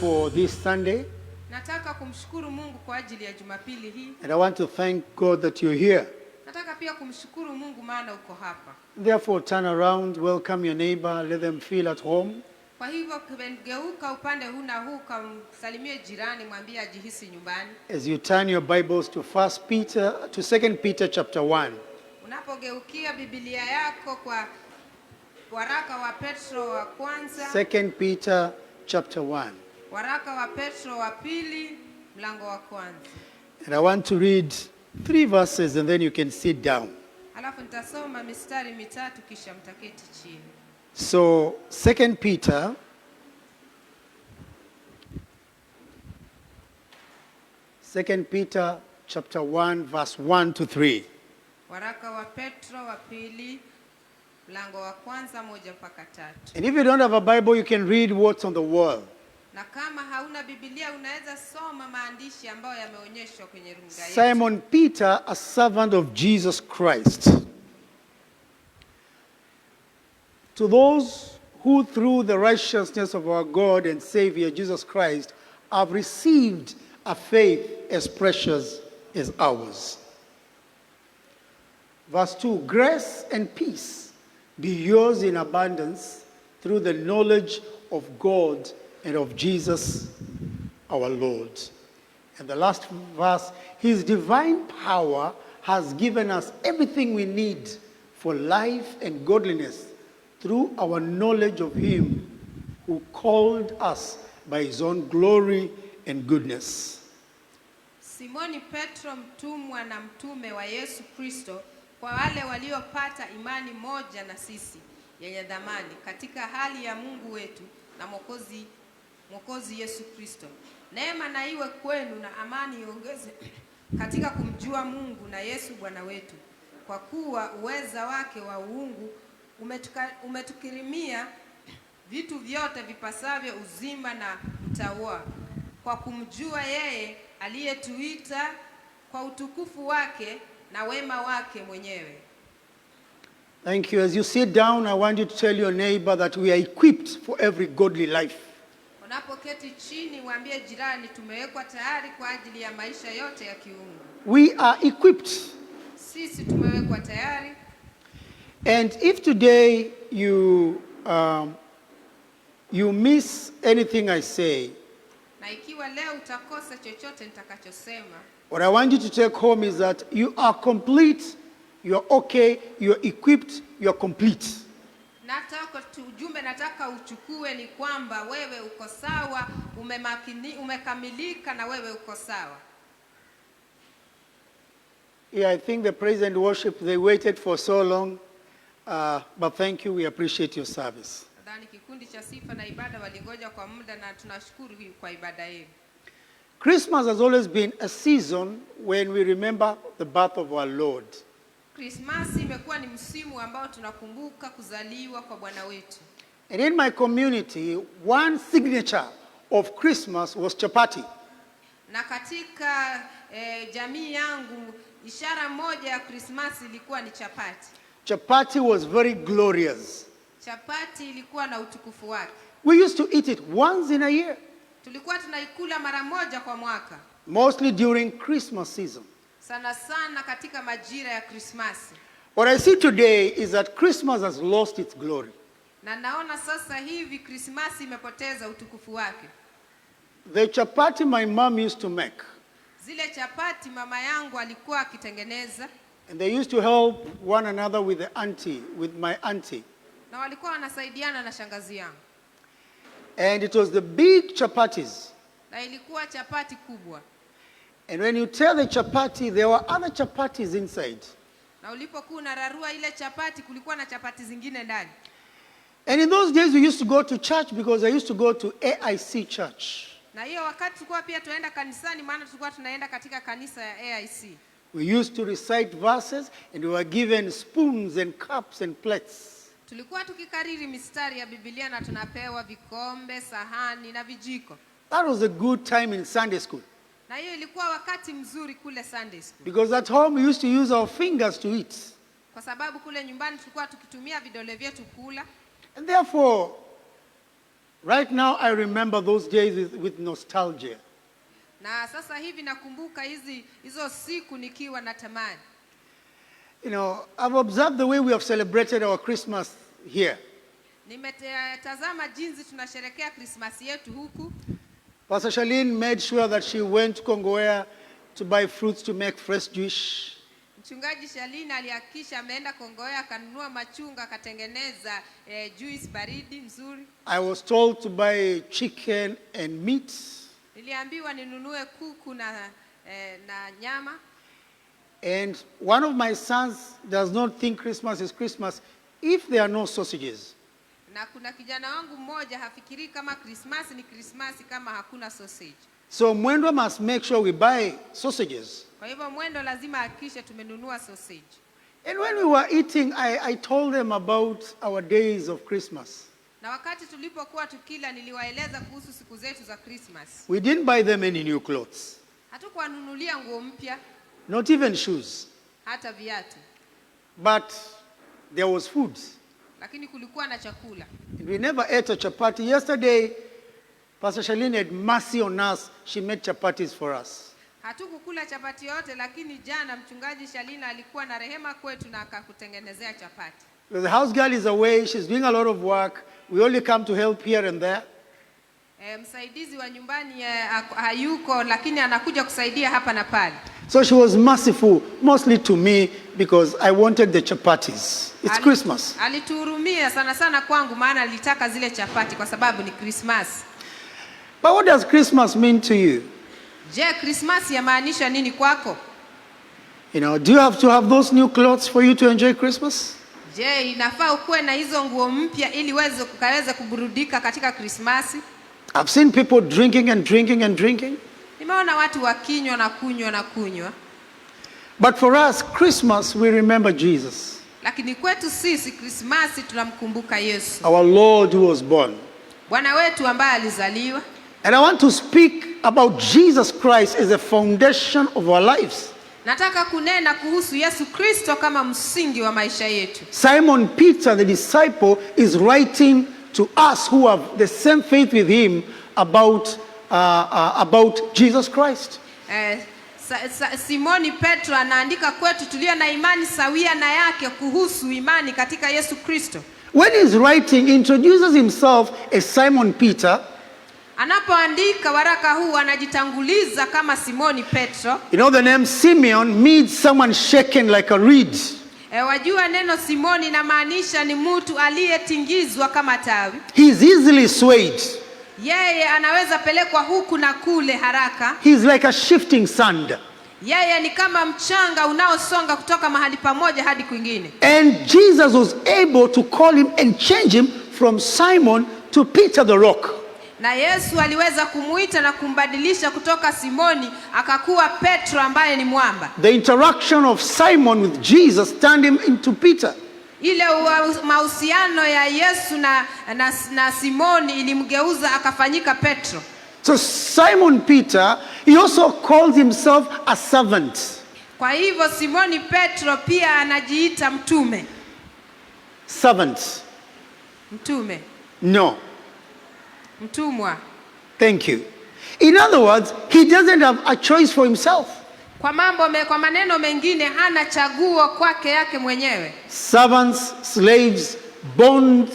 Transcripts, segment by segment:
For this Sunday. Nataka kumshukuru Mungu kwa ajili ya Jumapili hii. And I want to thank God that you're here. Nataka pia kumshukuru Mungu maana uko hapa. Therefore, turn around, welcome your neighbor, let them feel at home. Kwa hivyo geuka upande huu na huu, kamsalimie jirani, mwambie ajihisi nyumbani. As you turn your Bibles to First Peter, to 2 Peter chapter 1. Unapogeukia Biblia yako kwa waraka wa Petro wa kwanza, 2 Peter chapter 1. Waraka wa Petro wa pili mlango wa kwanza. And I want to read three verses and then you can sit down. Alafu nitasoma mistari mitatu kisha mtaketi chini. So, 2 Peter chapter 1 verse 1 to 3. Waraka wa Petro wa pili mlango wa kwanza 1 mpaka 3. And if you don't have a Bible, you can read what's on the wall. Na kama hauna Biblia unaweza soma maandishi ambayo yameonyeshwa kwenye runinga yetu. Simon Peter, a servant of Jesus Christ, to those who through the righteousness of our God and Savior Jesus Christ have received a faith as precious as ours. Verse 2, grace and peace be yours in abundance through the knowledge of God and of Jesus our Lord. And the last verse, his divine power has given us everything we need for life and godliness through our knowledge of him who called us by his own glory and goodness. Simoni Petro mtumwa na mtume wa Yesu Kristo, kwa wale waliopata imani moja na sisi yenye dhamani katika hali ya Mungu wetu na Mwokozi Yesu Kristo. Neema na iwe kwenu na amani iongeze katika kumjua Mungu na Yesu Bwana wetu, kwa kuwa uweza wake wa uungu umetukirimia vitu vyote vipasavyo uzima na utauwa, kwa kumjua yeye aliyetuita kwa utukufu wake na wema wake mwenyewe. Thank you. As you sit down, I want you to tell your neighbor that we are equipped for every godly life. Unapoketi chini, mwambie jirani tumewekwa tayari kwa ajili ya maisha yote ya kiungu. We are equipped. Sisi tumewekwa tayari. And if today you miss anything I say, na ikiwa leo utakosa chochote nitakachosema, what I want you to take home is that you are complete, you are okay, you are equipped, you are complete. Nataka ujumbe nataka uchukue ni kwamba wewe uko sawa, umekamilika na wewe uko sawa. Yeah, I think the praise and worship, they waited for so long, but thank you, we appreciate your service. Nadhani kikundi cha sifa na ibada walingoja kwa muda na tunashukuru kwa ibada yenu. Christmas has always been a season when we remember the birth of our Lord. Krismasi imekuwa ni msimu ambao tunakumbuka kuzaliwa kwa Bwana wetu. And in my community, one signature of Christmas was chapati. Na katika jamii yangu ishara moja ya Krismasi ilikuwa ni chapati. Chapati was very glorious. Chapati ilikuwa na utukufu wake. We used to eat it once in a year. Tulikuwa tunaikula mara moja kwa mwaka. Mostly during Christmas season. Sana sana katika majira ya Krismasi. What I see today is that Christmas has lost its glory. Na naona sasa hivi Krismasi imepoteza utukufu wake. The chapati my mom used to make. Zile chapati mama yangu alikuwa akitengeneza. And they used to help one another with the auntie, with my auntie. Na walikuwa wanasaidiana na shangazi yangu. And it was the big chapatis. Na ilikuwa chapati kubwa. And when you tear the chapati, there were other chapatis inside. Na ulipokuwa unararua ile chapati, kulikuwa na chapati zingine ndani. And in those days we used to go to church because I used to go to AIC church. Na hiyo wakati tulikuwa pia tunaenda kanisani, maana tulikuwa tunaenda katika kanisa ya AIC. We used to recite verses and we were given spoons and cups and plates. Tulikuwa tukikariri mistari ya Biblia na tunapewa vikombe, sahani na vijiko. That was a good time in Sunday school. Na hiyo ilikuwa wakati mzuri kule Sunday school. Because at home we used to use our fingers to eat. Kwa sababu kule nyumbani tulikuwa tukitumia vidole vyetu kula. And therefore, Right now, I remember those days with nostalgia. Na sasa hivi nakumbuka hizi hizo siku nikiwa na tamani. I've observed the way we have celebrated our Christmas here. Nimetazama jinsi tunasherekea Krismasi yetu huku. Pastor Charlene made sure that she went to Kongowea to buy fruits to make fresh juice. Mchungaji Shalina alihakikisha ameenda Kongowea akanunua machungwa akatengeneza juice baridi nzuri. I was told to buy chicken and meat. Niliambiwa ninunue kuku na nyama. And one of my sons does not think Christmas is Christmas if there are no sausages. Na kuna kijana wangu mmoja hafikirii kama Krismasi ni Krismasi kama hakuna sausage. So Mwendwa must make sure we buy sausages. Kwa hivyo Mwendo lazima ahakikishe tumenunua sausage. And when we were eating, I told them about our days of Christmas. Na wakati tulipokuwa tukila niliwaeleza kuhusu siku zetu za Christmas. We didn't buy them any new clothes, Hatukuwanunulia nguo mpya, not even shoes, hata viatu, but there was food. Lakini kulikuwa na chakula. And we never ate a chapati. Yesterday, Pastor Charlene had mercy on us. She made chapatis for us. Hatukukula chapati yote, lakini jana mchungaji Shalina alikuwa na rehema kwetu na akakutengenezea chapati. Because the house girl is away, she's doing a lot of work. We only come to help here and there. Msaidizi wa nyumbani hayuko, lakini anakuja kusaidia hapa na pale. So she was merciful, mostly to me, because I wanted the chapatis. It's Christmas. Alituhurumia sana sana kwangu, maana alitaka zile chapati kwa sababu ni Christmas. But what does Christmas mean to you? Je, Christmas yamaanisha nini kwako? Do you have to have those new clothes for you to enjoy Christmas? Je, inafaa ukuwe na hizo nguo mpya ili uweze ukaweze kuburudika katika Krismasi? I've seen people drinking and drinking and drinking. Nimeona watu wakinywa na kunywa na kunywa. But for us, Christmas, we remember Jesus, Lakini kwetu sisi Krismasi tunamkumbuka Yesu, our Lord who was born. Bwana wetu ambaye alizaliwa. And I want to speak about Jesus Christ as the foundation of our lives. Nataka kunena kuhusu Yesu Kristo kama msingi wa maisha yetu. Simon Peter, the disciple, is writing to us who have the same faith with him about Jesus Christ. Simoni Petro anaandika kwetu tulio na imani sawia na yake kuhusu imani katika Yesu Kristo. When he's writing, he introduces himself as Simon Peter. Anapoandika waraka huu anajitanguliza kama Simoni Petro. The name Simeon means someone shaken like a reed. Wajua neno Simoni inamaanisha ni mtu aliyetingizwa kama tawi. He's easily swayed. Yeye anaweza pelekwa huku na kule haraka. He's like a shifting sand. Yeye ni kama mchanga unaosonga kutoka mahali pamoja hadi kwingine. And Jesus was able to call him and change him from Simon to Peter the Rock. Na Yesu aliweza kumuita na kumbadilisha kutoka Simoni akakuwa Petro ambaye ni mwamba. The interaction of Simon with Jesus turned him into Peter. Ile mahusiano ya Yesu na Simoni ilimgeuza akafanyika Petro. So Simon Peter, he also calls himself a servant. Kwa hivyo Simoni Petro pia anajiita mtume. Servant. Mtume. No. Mtumwa. Thank you. In other words, he doesn't have a choice for himself. Kwa maneno mengine hana chaguo kwake yake mwenyewe. Servants, slaves, bond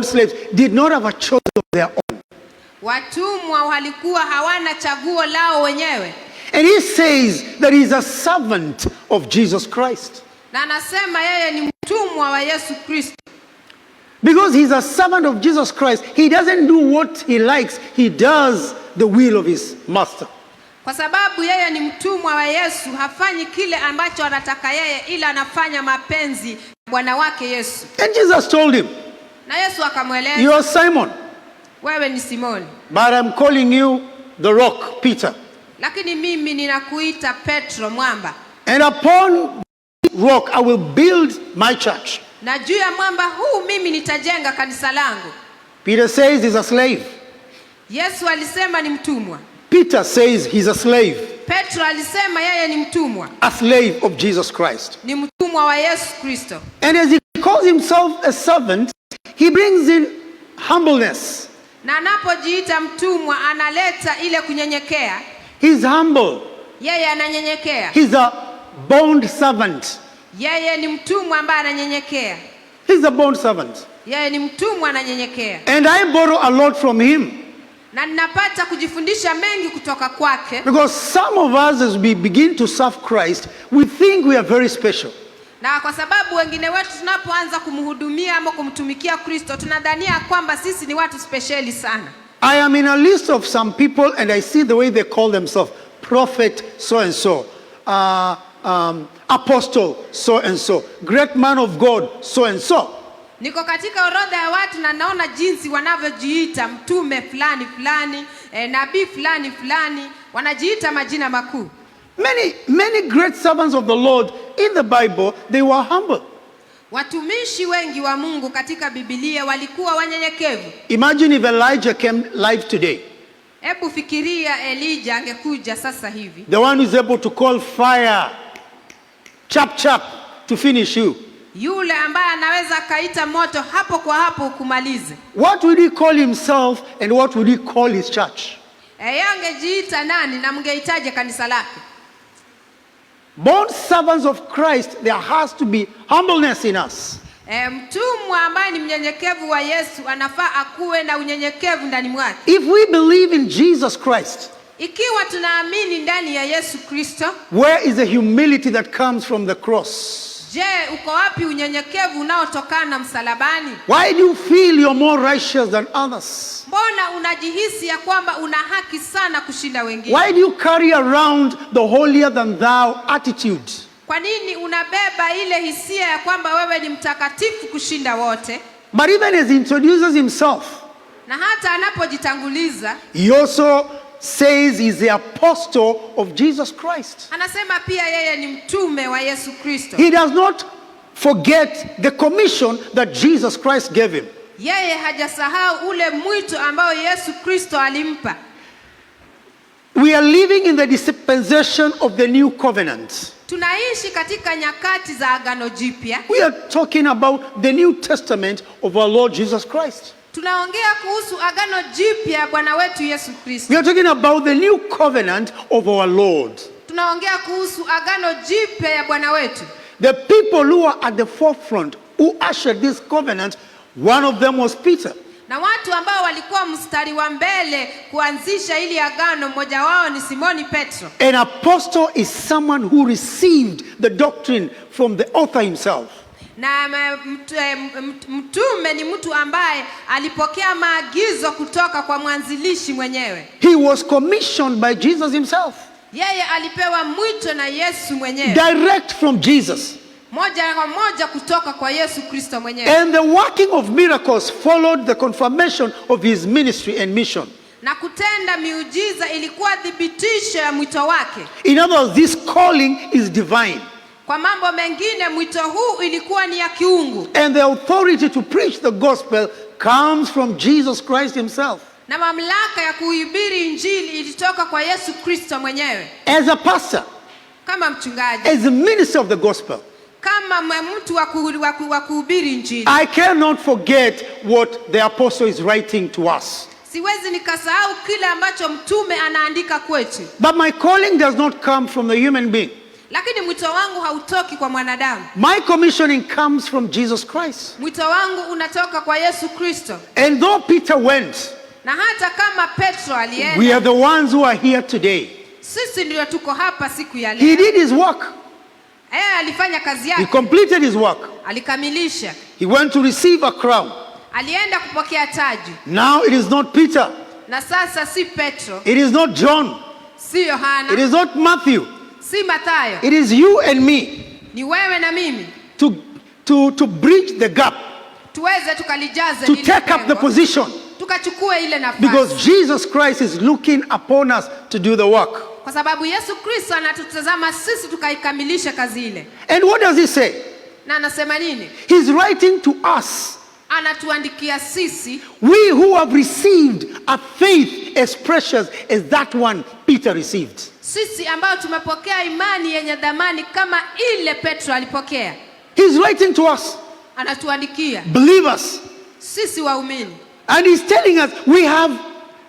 slaves did not have a choice of their own. Watumwa walikuwa hawana chaguo lao wenyewe. And he says that he's a servant of Jesus Christ. Na anasema yeye ni mtumwa wa Yesu Kristo. Because he's a servant of Jesus Christ, he doesn't do what he likes, he does the will of his master. Kwa sababu yeye ni mtumwa wa Yesu, hafanyi kile ambacho anataka yeye, ila anafanya mapenzi ya Bwana wake Yesu. And Jesus told him, Na Yesu akamweleza, You are Simon, wewe ni Simoni, but I'm calling you the rock, Peter. lakini mimi ninakuita Petro, mwamba. And upon this rock I will build my church. Na juu ya mwamba huu mimi nitajenga kanisa langu. Peter says he's a slave. Yesu alisema ni mtumwa. Peter says he's a slave. Petro alisema yeye ni mtumwa. A slave of Jesus Christ. Ni mtumwa wa Yesu Kristo. And as he calls himself a servant, He brings in humbleness. Na anapojiita mtumwa analeta ile kunyenyekea. He's humble. Yeye ananyenyekea. He's a bond servant. Yeye ni mtumwa ambaye ananyenyekea. He's a bond servant. Yeye ni mtumwa ananyenyekea. And I borrow a lot from him Na ninapata kujifundisha mengi kutoka kwake, because some of us, as we begin to serve Christ, we think we are very special. Na kwa sababu wengine wetu tunapoanza kumhudumia ama kumtumikia Kristo tunadhania kwamba sisi ni watu spesheli sana. I am in a list of some people and I see the way they call themselves: prophet so and so, apostle so and so, great man of God so and so. Niko katika orodha ya watu na naona jinsi wanavyojiita mtume fulani fulani, nabii fulani fulani, wanajiita majina makuu. Many, many great servants of the Lord in the Bible, they were humble. Watumishi wengi wa Mungu katika Biblia walikuwa wanyenyekevu. Imagine if Elijah came live today, Hebu fikiria Elija angekuja sasa hivi, the one who's able to call fire, chap chap, to finish you. Yule ambaye anaweza akaita moto hapo kwa hapo ukumalize. What would he call himself and what would he call his church? Yeye angejiita nani na mngeitaje kanisa lake? Born servants of Christ, there has to be humbleness in us. Mtumwa ambaye ni mnyenyekevu wa Yesu anafaa akuwe na unyenyekevu ndani mwake. If we believe in Jesus Christ, Ikiwa tunaamini ndani ya Yesu Kristo, where is the humility that comes from the cross? Je, uko wapi unyenyekevu unaotokana msalabani? Why do you feel you're more righteous than others? Mbona unajihisi ya kwamba una haki sana kushinda wengine? Why do you carry around the holier than thou attitude? Kwa nini unabeba ile hisia ya kwamba wewe ni mtakatifu kushinda wote? But even as he introduces himself, Na hata anapojitanguliza, he also says he's the apostle of Jesus Christ. Anasema pia yeye ni mtume wa Yesu Kristo. He does not forget the commission that Jesus Christ gave him. Yeye hajasahau ule mwito ambao Yesu Kristo alimpa. We are living in the dispensation of the new covenant. Tunaishi katika nyakati za agano jipya. We are talking about the New Testament of our Lord Jesus Christ. Tunaongea kuhusu agano jipya ya Bwana wetu Yesu Kristo. We are talking about the new covenant of our Lord. Tunaongea kuhusu agano jipya ya Bwana wetu. The people who are at the forefront, who ushered this covenant, one of them was Peter. Na watu ambao walikuwa mstari wa mbele kuanzisha hili agano, mmoja wao ni Simoni Petro. An apostle is someone who received the doctrine from the author himself. Na mtume ni mtu ambaye alipokea maagizo kutoka kwa mwanzilishi mwenyewe. He was commissioned by Jesus himself, Yeye alipewa mwito na Yesu mwenyewe. Direct from Jesus. Moja kwa moja kutoka kwa Yesu Kristo mwenyewe. And the working of miracles followed the confirmation of his ministry and mission. Na kutenda miujiza ilikuwa thibitisho ya mwito wake. In other words, this calling is divine. Kwa mambo mengine, mwito huu ilikuwa ni ya kiungu. And the authority to preach the gospel comes from Jesus Christ himself. Na mamlaka ya kuhubiri injili ilitoka kwa Yesu Kristo mwenyewe. As a pastor, Kama mchungaji, as a minister of the gospel, kama mtu wa kuhubiri injili, I cannot forget what the apostle is writing to us. Siwezi nikasahau kile ambacho mtume anaandika kwetu. But my calling does not come from the human being. Lakini mwito wangu hautoki kwa mwanadamu. My commissioning comes from Jesus Christ. Mwito wangu unatoka kwa Yesu Kristo. And though Peter went, Na hata kama Petro alienda, we are the ones who are here today. Sisi ndio tuko hapa siku ya He leo. did his work. Yeye alifanya kazi He yake. completed his work. Alikamilisha. He went to receive a crown. Alienda kupokea taji. Now it is not Peter. Na sasa si Petro, It is not John. si Yohana, It is not Matthew. Si Mathayo. It is you and me Ni wewe na mimi. to bridge the gap, Tuweze tukalijaze to lile take up the pengo. position. Tukachukue ile nafasi. Because Jesus Christ is looking upon us to do the work. Kwa sababu Yesu Kristo anatutazama sisi tukaikamilisha kazi ile. And what does he say? Na anasema nini? He's writing to us, Anatuandikia sisi, we who have received a faith as precious as that one Peter received. Sisi ambao tumepokea imani yenye dhamani kama ile Petro alipokea. He's writing to us, Anatuandikia believers. Sisi waumini. And he's telling us we have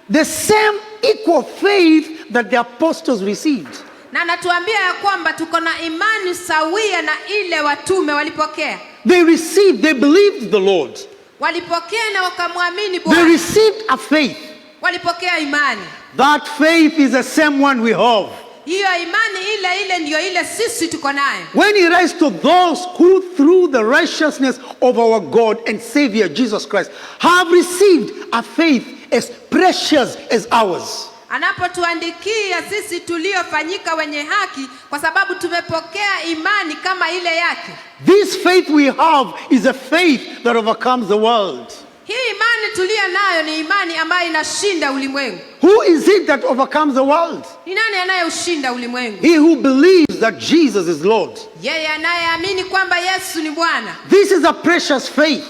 the same equal faith that the apostles received. Na anatuambia ya kwamba tuko na imani sawia na ile watume walipokea. They received, they believed the Lord. Walipokea na wakamwamini They Bwana. received a faith. Walipokea imani. That faith is the same one we have. Hiyo imani ile ile ndiyo ile sisi tuko nayo. When he writes to those who through the righteousness of our God and Savior Jesus Christ have received a faith as precious as ours. Anapotuandikia sisi tuliofanyika wenye haki kwa sababu tumepokea imani kama ile yake. This faith we have is a faith that overcomes the world. Hii imani tuliyo nayo ni imani ambayo inashinda ulimwengu. Who is it that overcomes the world? Ni nani anayeushinda ulimwengu? He who believes that Jesus is Lord. Yeye anayeamini kwamba Yesu ni Bwana. This is a precious faith.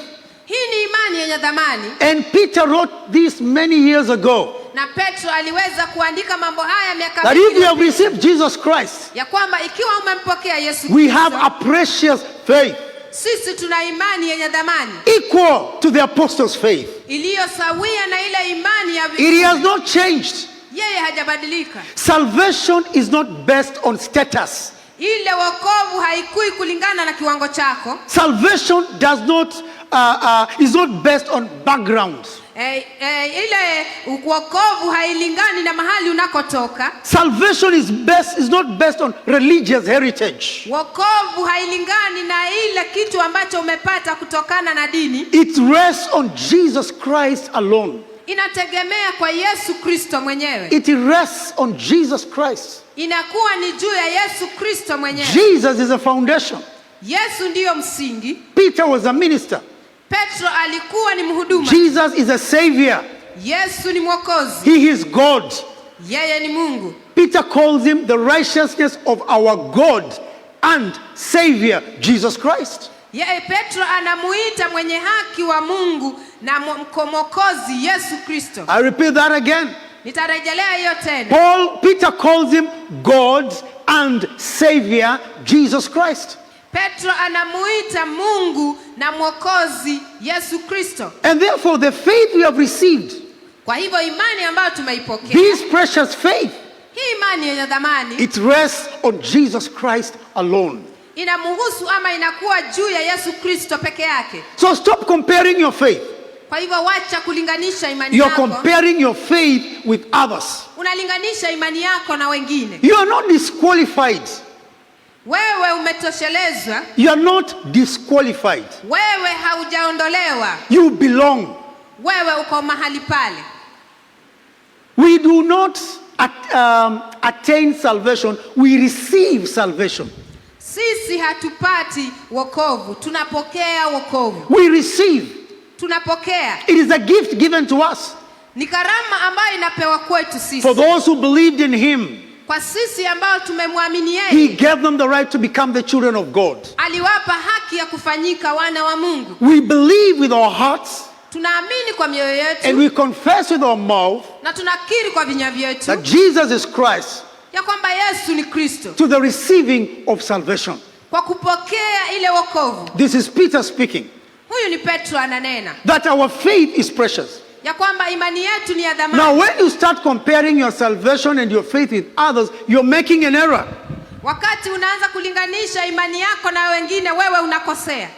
Hii ni imani yenye dhamani. And Peter wrote this many years ago Na Petro aliweza kuandika mambo haya miaka that mingi if you have received Jesus Christ, ya kwamba ikiwa umempokea Yesu we have Kristo, a precious faith sisi tuna imani yenye dhamani equal to the apostles' faith. iliyo sawia na ile imani ya It has not changed. Yeye hajabadilika. Salvation is not based on status. Ile wokovu haikui kulingana na kiwango chako. Salvation does not is not based on background. Ile wokovu hailingani na mahali unakotoka. Salvation is not based on religious heritage. Wokovu hailingani na ile kitu ambacho umepata kutokana na dini. It rests on Jesus Christ alone. Inategemea kwa Yesu Kristo mwenyewe. It rests on Jesus Christ. Inakuwa ni juu ya Yesu Kristo mwenyewe. Jesus is a foundation. Yesu ndiyo msingi. Peter was a minister. Petro alikuwa ni mhuduma. Jesus is a savior. Yesu ni mwokozi. He is God. Yeye ni Mungu. Peter calls him the righteousness of our God and Savior, Jesus Christ. Yeye Petro anamuita mwenye haki wa Mungu na mwokozi Yesu Kristo. I repeat that again. Nitarejelea hiyo tena. Peter calls him God and Savior, Jesus Christ. Petro anamuita Mungu na mwokozi Yesu Kristo. And therefore, the faith we have received, Kwa hivyo imani ambayo tumeipokea, this precious faith, hii imani yenye dhamani it rests on Jesus Christ alone. inamuhusu ama inakuwa juu ya Yesu Kristo peke yake. So stop comparing your faith. Kwa hivyo wacha kulinganisha imani You're yako. comparing your faith with others. Unalinganisha imani yako na wengine. You are not disqualified. Wewe umetoshelezwa. You are not disqualified. Wewe haujaondolewa. You belong. Wewe uko mahali pale. We do not attain salvation, we receive salvation. Sisi hatupati wokovu, tunapokea wokovu. We receive. Tunapokea. It is a gift given to us. Ni karama ambayo inapewa kwetu sisi. For those who believed in him, Kwa sisi ambao tumemwamini he yeye, gave them the right to become the children of God. aliwapa haki ya kufanyika wana wa Mungu. We believe with our hearts Tunaamini kwa mioyo yetu and we confess with our mouth na tunakiri kwa vinywa vyetu that Jesus is Christ ya kwamba Yesu ni Kristo, to the receiving of salvation. kwa kupokea ile wokovu. This is Peter speaking, Huyu ni Petro ananena that our faith is precious. ya kwamba imani yetu ni ya dhamani. Now, when you start comparing your salvation and your faith with others, you're making an error. Wakati unaanza kulinganisha imani yako na wengine, wewe unakosea.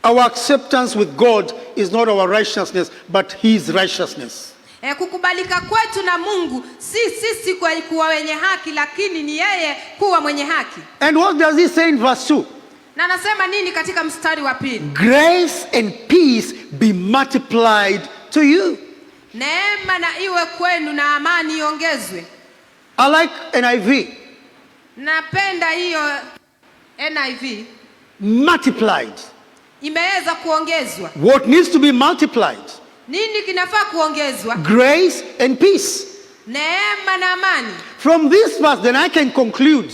Our acceptance with God is not our righteousness, but His righteousness. Kukubalika kwetu na Mungu si sisi kuwa wenye haki, lakini ni yeye kuwa mwenye haki. And what does he say in verse 2? Na anasema nini katika mstari wa pili? Grace and peace be multiplied to you. Neema na iwe kwenu na amani iongezwe. I like NIV. Napenda hiyo NIV Multiplied. Imeweza kuongezwa. What needs to be multiplied? Nini kinafaa kuongezwa? Grace and peace. Neema na amani. From this verse, then I can conclude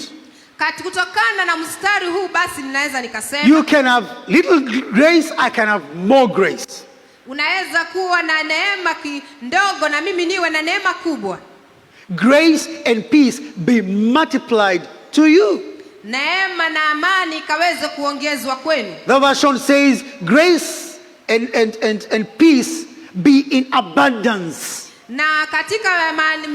Kutokana na mstari huu basi ninaweza nikasema you can have little grace, I can have more grace. Unaweza kuwa na neema ndogo na mimi niwe na neema kubwa. Grace and peace be multiplied to you. Neema na amani ikaweze kuongezwa kwenu. The version says, grace and peace be in abundance. Na katika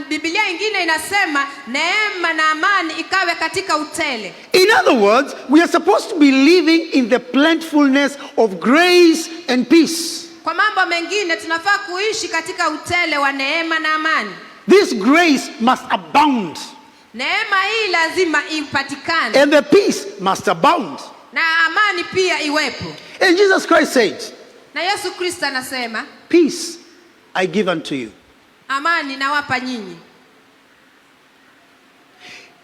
Biblia ingine inasema neema na amani ikawe katika utele. In other words, we are supposed to be living in the plentifulness of grace and peace. Kwa mambo mengine tunafaa kuishi katika utele wa neema na amani. This grace must abound, Neema hii lazima ipatikane and the peace must abound. Na amani pia iwepo. And Jesus Christ said, Na Yesu Kristo anasema, "Peace I give unto you." amani nawapa nyinyi.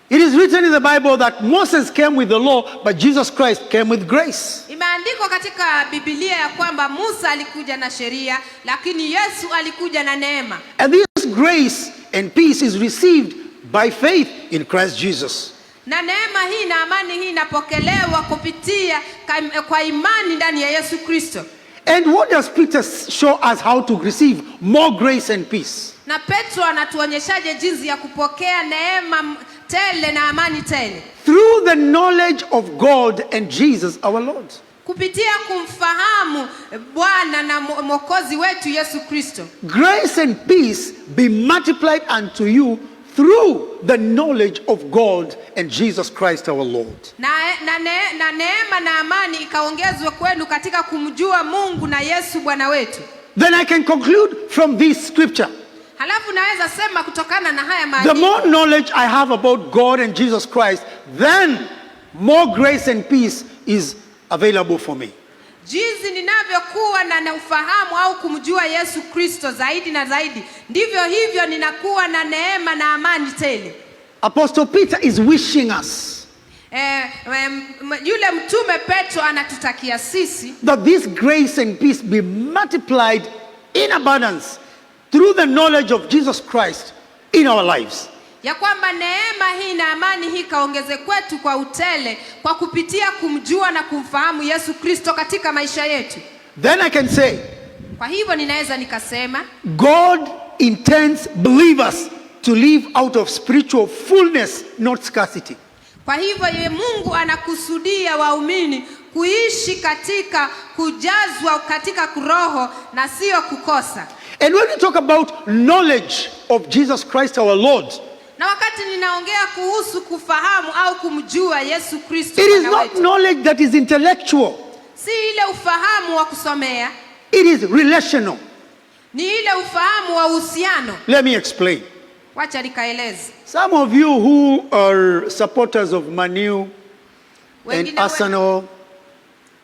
It is written in the Bible that Moses came with the law, but Jesus Christ came with grace. Imeandikwa katika Biblia ya kwamba Musa alikuja na sheria, lakini Yesu alikuja na neema. And this grace and peace is received by faith in Christ Jesus. Na neema hii na amani hii inapokelewa kupitia kwa imani ndani ya Yesu Kristo. And what does Peter show us how to receive more grace and peace? Na Petro anatuonyeshaje jinsi ya kupokea neema tele na amani tele? Through the knowledge of God and Jesus our Lord. Kupitia kumfahamu Bwana na Mwokozi wetu Yesu Kristo. Grace and peace be multiplied unto you through the knowledge of God and Jesus Christ our Lord. Na neema na amani ikaongezwe kwenu katika kumjua Mungu na Yesu Bwana wetu. Then I can conclude from this scripture. Halafu naweza sema kutokana na haya The maandiko. more knowledge I have about God and Jesus Christ, then more grace and peace is available for me. Jinsi ninavyokuwa na ufahamu au kumjua Yesu Kristo zaidi na zaidi, ndivyo hivyo ninakuwa na neema na amani tele. Apostle Peter is wishing us Yule mtume Petro anatutakia sisi that this grace and peace be multiplied in abundance through the knowledge of Jesus Christ in our lives. Ya kwamba neema hii na amani hii kaongeze kwetu kwa utele kwa kupitia kumjua na kumfahamu Yesu Kristo katika maisha yetu. Then I can say, Kwa hivyo ninaweza nikasema, God intends believers to live out of spiritual fullness, not scarcity. Kwa hivyo ye Mungu anakusudia waumini kuishi katika kujazwa katika roho na sio kukosa. And when we talk about knowledge of Jesus Christ our Lord, Na wakati ninaongea kuhusu kufahamu au kumjua Yesu Kristo it is Bwana not wetu, knowledge that is intellectual, si ile ufahamu wa kusomea, it is relational. Ni ile ufahamu wa uhusiano. Let me explain. Wacha nikaeleze. Some of you who are supporters of Manu and Arsenal,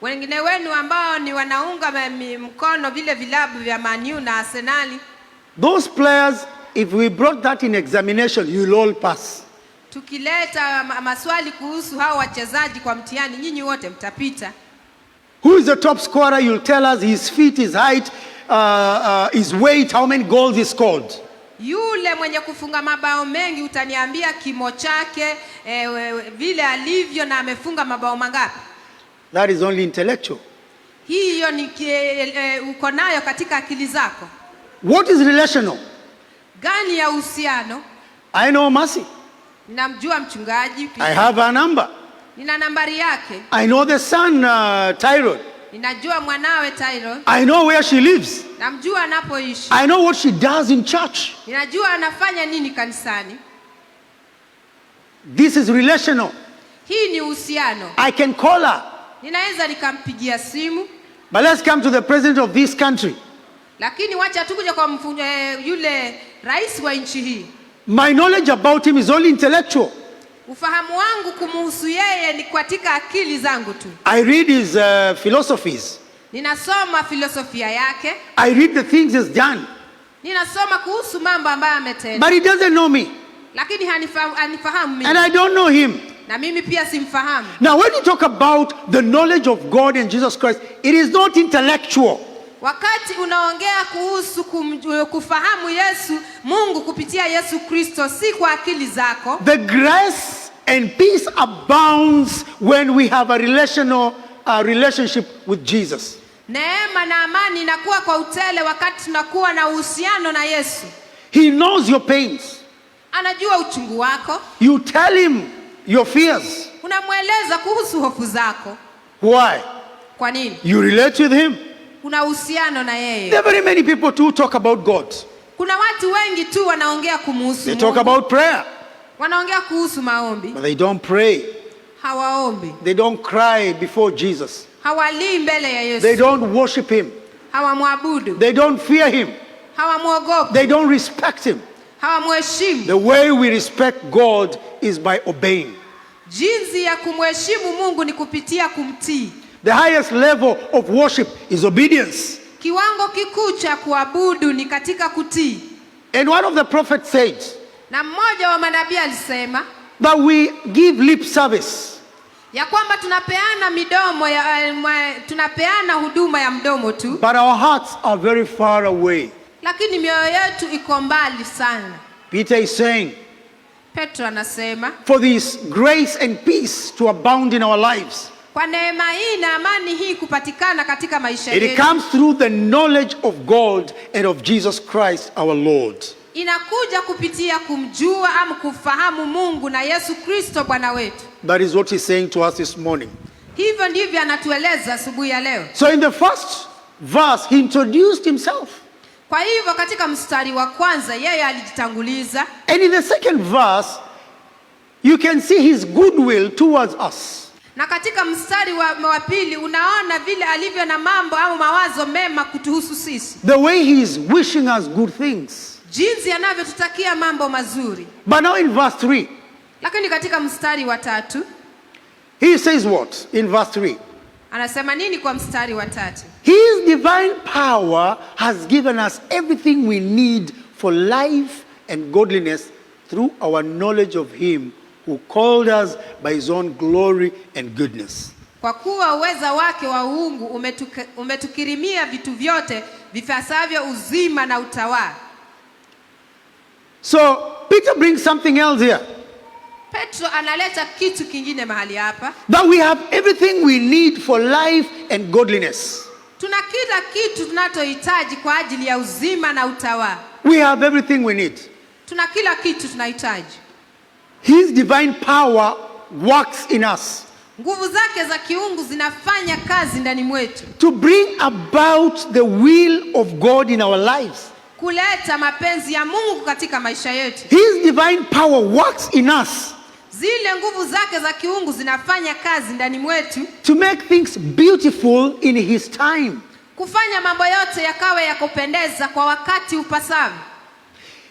Wengine wenu ambao ni wanaunga mkono vile vilabu vya Man U na Arsenali, those players, if we brought that in examination, you'll all pass. Tukileta maswali kuhusu hao wachezaji kwa mtihani, nyinyi wote mtapita. Who is the top scorer? You'll tell us his feet, his height, his weight, how many goals he scored. Yule mwenye kufunga mabao mengi utaniambia kimo chake, vile alivyo na amefunga mabao mangapi. That is only intellectual. Hiyo ni uko nayo katika akili zako. What is relational? Gani ya uhusiano? I know Mercy. Ninamjua mchungaji. I have her number. Nina nambari yake. I know the son, Tyrone. Ninajua mwanawe Tyrone. I know where she lives. Namjua anapoishi. I know what she does in church. Ninajua anafanya nini kanisani. This is relational. Hii ni uhusiano. I can call her. Ninaweza nikampigia simu. But let's come to the president of this country. Lakini wacha tukuje kwa yule rais wa nchi hii. My knowledge about him is only intellectual. Ufahamu wangu kumuhusu yeye ni katika akili zangu tu. I read his philosophies. Ninasoma filosofia yake. I read the things he's done. Ninasoma kuhusu mambo ambayo ametenda. But he doesn't know me. Lakini hanifahamu mimi. And I don't know him. Na mimi pia simfahamu. Now, when you talk about the knowledge of God and Jesus Christ, it is not intellectual. Wakati unaongea kuhusu kufahamu Yesu, Mungu kupitia Yesu Kristo, si kwa akili zako. The grace and peace abounds when we have a relational relationship with Jesus. Neema na amani inakuwa kwa utele wakati tunakuwa na uhusiano na Yesu. He knows your pains. Anajua uchungu wako. You tell him your fears. Unamweleza kuhusu hofu zako. Why? Kwa nini? You relate with him. Kuna uhusiano na There yeye. are very many people who talk about God. Kuna watu wengi tu wanaongea kumuhusu They talk Mungu. about prayer, Wanaongea kuhusu maombi, but they don't pray. Hawaombi, They don't cry before Jesus. Hawalii mbele ya They Yesu, don't worship him. Hawamwabudu, They don't fear him. Hawamwogopi, They don't respect him. Hawamheshimu. The way we respect God is by obeying. Jinsi ya kumheshimu Mungu ni kupitia kumtii. The highest level of worship is obedience. Kiwango kikuu cha kuabudu ni katika kutii. And one of the prophets said Na mmoja wa manabii alisema that we give lip service, ya kwamba tunapeana midomo ya, tunapeana huduma ya mdomo tu, but our hearts are very far away. Lakini mioyo yetu iko mbali sana. Peter is saying, Petro anasema for this grace and peace to abound in our lives, kwa neema hii na amani hii kupatikana katika maisha it yetu, comes through the knowledge of God and of Jesus Christ our Lord. Inakuja kupitia kumjua ama kufahamu Mungu na Yesu Kristo Bwana wetu. That is what he's saying to us this morning. Hivyo ndivyo anatueleza asubuhi ya leo. So in the first verse, he introduced himself. Kwa hivyo katika mstari wa kwanza yeye alijitanguliza. And in the second verse, you can see his goodwill towards us. Na katika mstari wa pili unaona vile alivyo na mambo au mawazo mema kutuhusu sisi. The way he is wishing us good things. Jinsi anavyotutakia mambo mazuri. But now in verse 3, Lakini katika mstari wa 3, he says what? In verse 3. Anasema nini kwa mstari wa 3? His divine power has given us everything we need for life and godliness through our knowledge of him who called us by his own glory and goodness. Kwa kuwa uweza wake wa uungu umetukirimia vitu vyote vifasavyo uzima na utawala. So Peter brings something else here. Petro analeta kitu kingine mahali hapa. That we have everything we need for life and godliness. Tuna kila kitu tunachohitaji kwa ajili ya uzima na utawala. We have everything we need. Tuna kila kitu tunahitaji. His divine power works in us. Nguvu zake za kiungu zinafanya kazi ndani mwetu. To bring about the will of God in our lives. Kuleta mapenzi ya Mungu katika maisha yetu. His divine power works in us. Zile nguvu zake za kiungu zinafanya kazi ndani mwetu. To make things beautiful in his time. Kufanya mambo yote yakawe ya kupendeza kwa wakati upasavyo.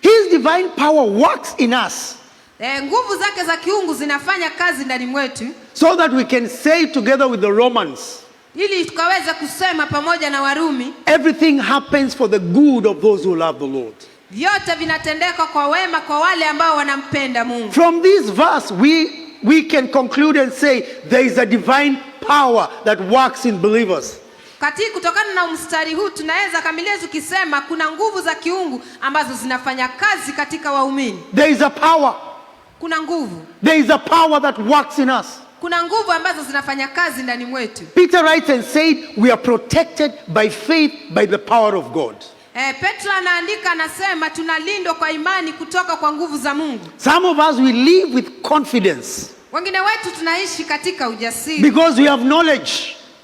His divine power works in us. Nguvu zake za kiungu zinafanya kazi ndani mwetu. So that we can say together with the Romans, ili tukaweza kusema pamoja na Warumi, everything happens for the good of those who love the Lord. Vyote vinatendeka kwa wema kwa wale ambao wanampenda Mungu. From this verse we can conclude and say there is a divine power that works in believers. Katika kutokana na mstari huu tunaweza kamilia tukisema kuna nguvu za kiungu ambazo zinafanya kazi katika waumini. There is a power. Kuna nguvu. There is a power that works in us. Kuna nguvu ambazo zinafanya kazi ndani mwetu. Peter writes and said we are protected by faith by the power of God. Petro anaandika anasema tunalindwa kwa imani kutoka kwa nguvu za Mungu. Some of us we live with confidence. Wengine wetu tunaishi katika ujasiri. Because we have knowledge.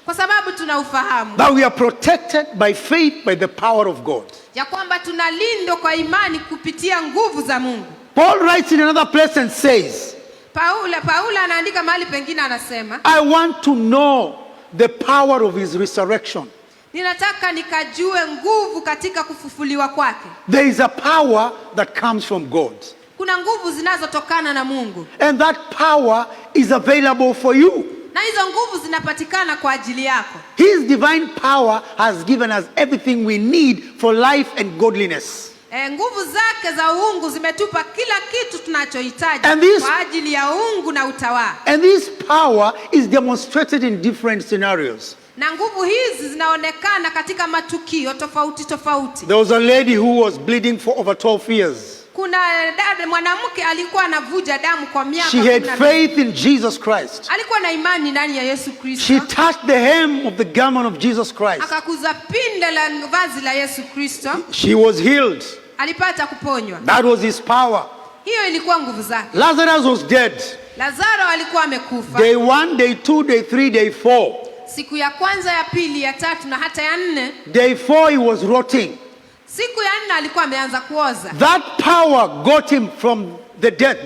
Kwa sababu tuna ufahamu. That we are protected by faith by the power of God. Ya kwamba tunalindwa kwa imani kupitia nguvu za Mungu. Paul writes in another place and says, Paulo anaandika mahali pengine anasema, I want to know the power of his resurrection. Ninataka nikajue nguvu katika kufufuliwa kwake. There is a power that comes from God. Kuna nguvu zinazotokana na Mungu. And that power is available for you. Na hizo nguvu zinapatikana kwa ajili yako. His divine power has given us everything we need for life and godliness. Nguvu zake za uungu zimetupa kila kitu tunachohitaji kwa ajili ya uungu na utawala. And this power is demonstrated in different scenarios. Na nguvu hizi zinaonekana katika matukio tofauti tofauti. There was a lady who was bleeding for over 12 years. Kuna dada mwanamke alikuwa anavuja damu kwa miaka She had kumi na mbili. faith in Jesus Christ. Alikuwa na imani ndani ya Yesu Kristo. She touched the hem of the garment of Jesus Christ. Akakuza pinde la vazi la Yesu Kristo. She was healed. Alipata kuponywa. That was his power. Hiyo ilikuwa nguvu zake. Lazarus was dead. Lazaro alikuwa amekufa. Day 1, day 2, day 3, day 4. Siku ya kwanza, ya pili, ya tatu na hata ya nne. Day four, he was rotting. Siku ya nne alikuwa ameanza kuoza. That power got him from the death,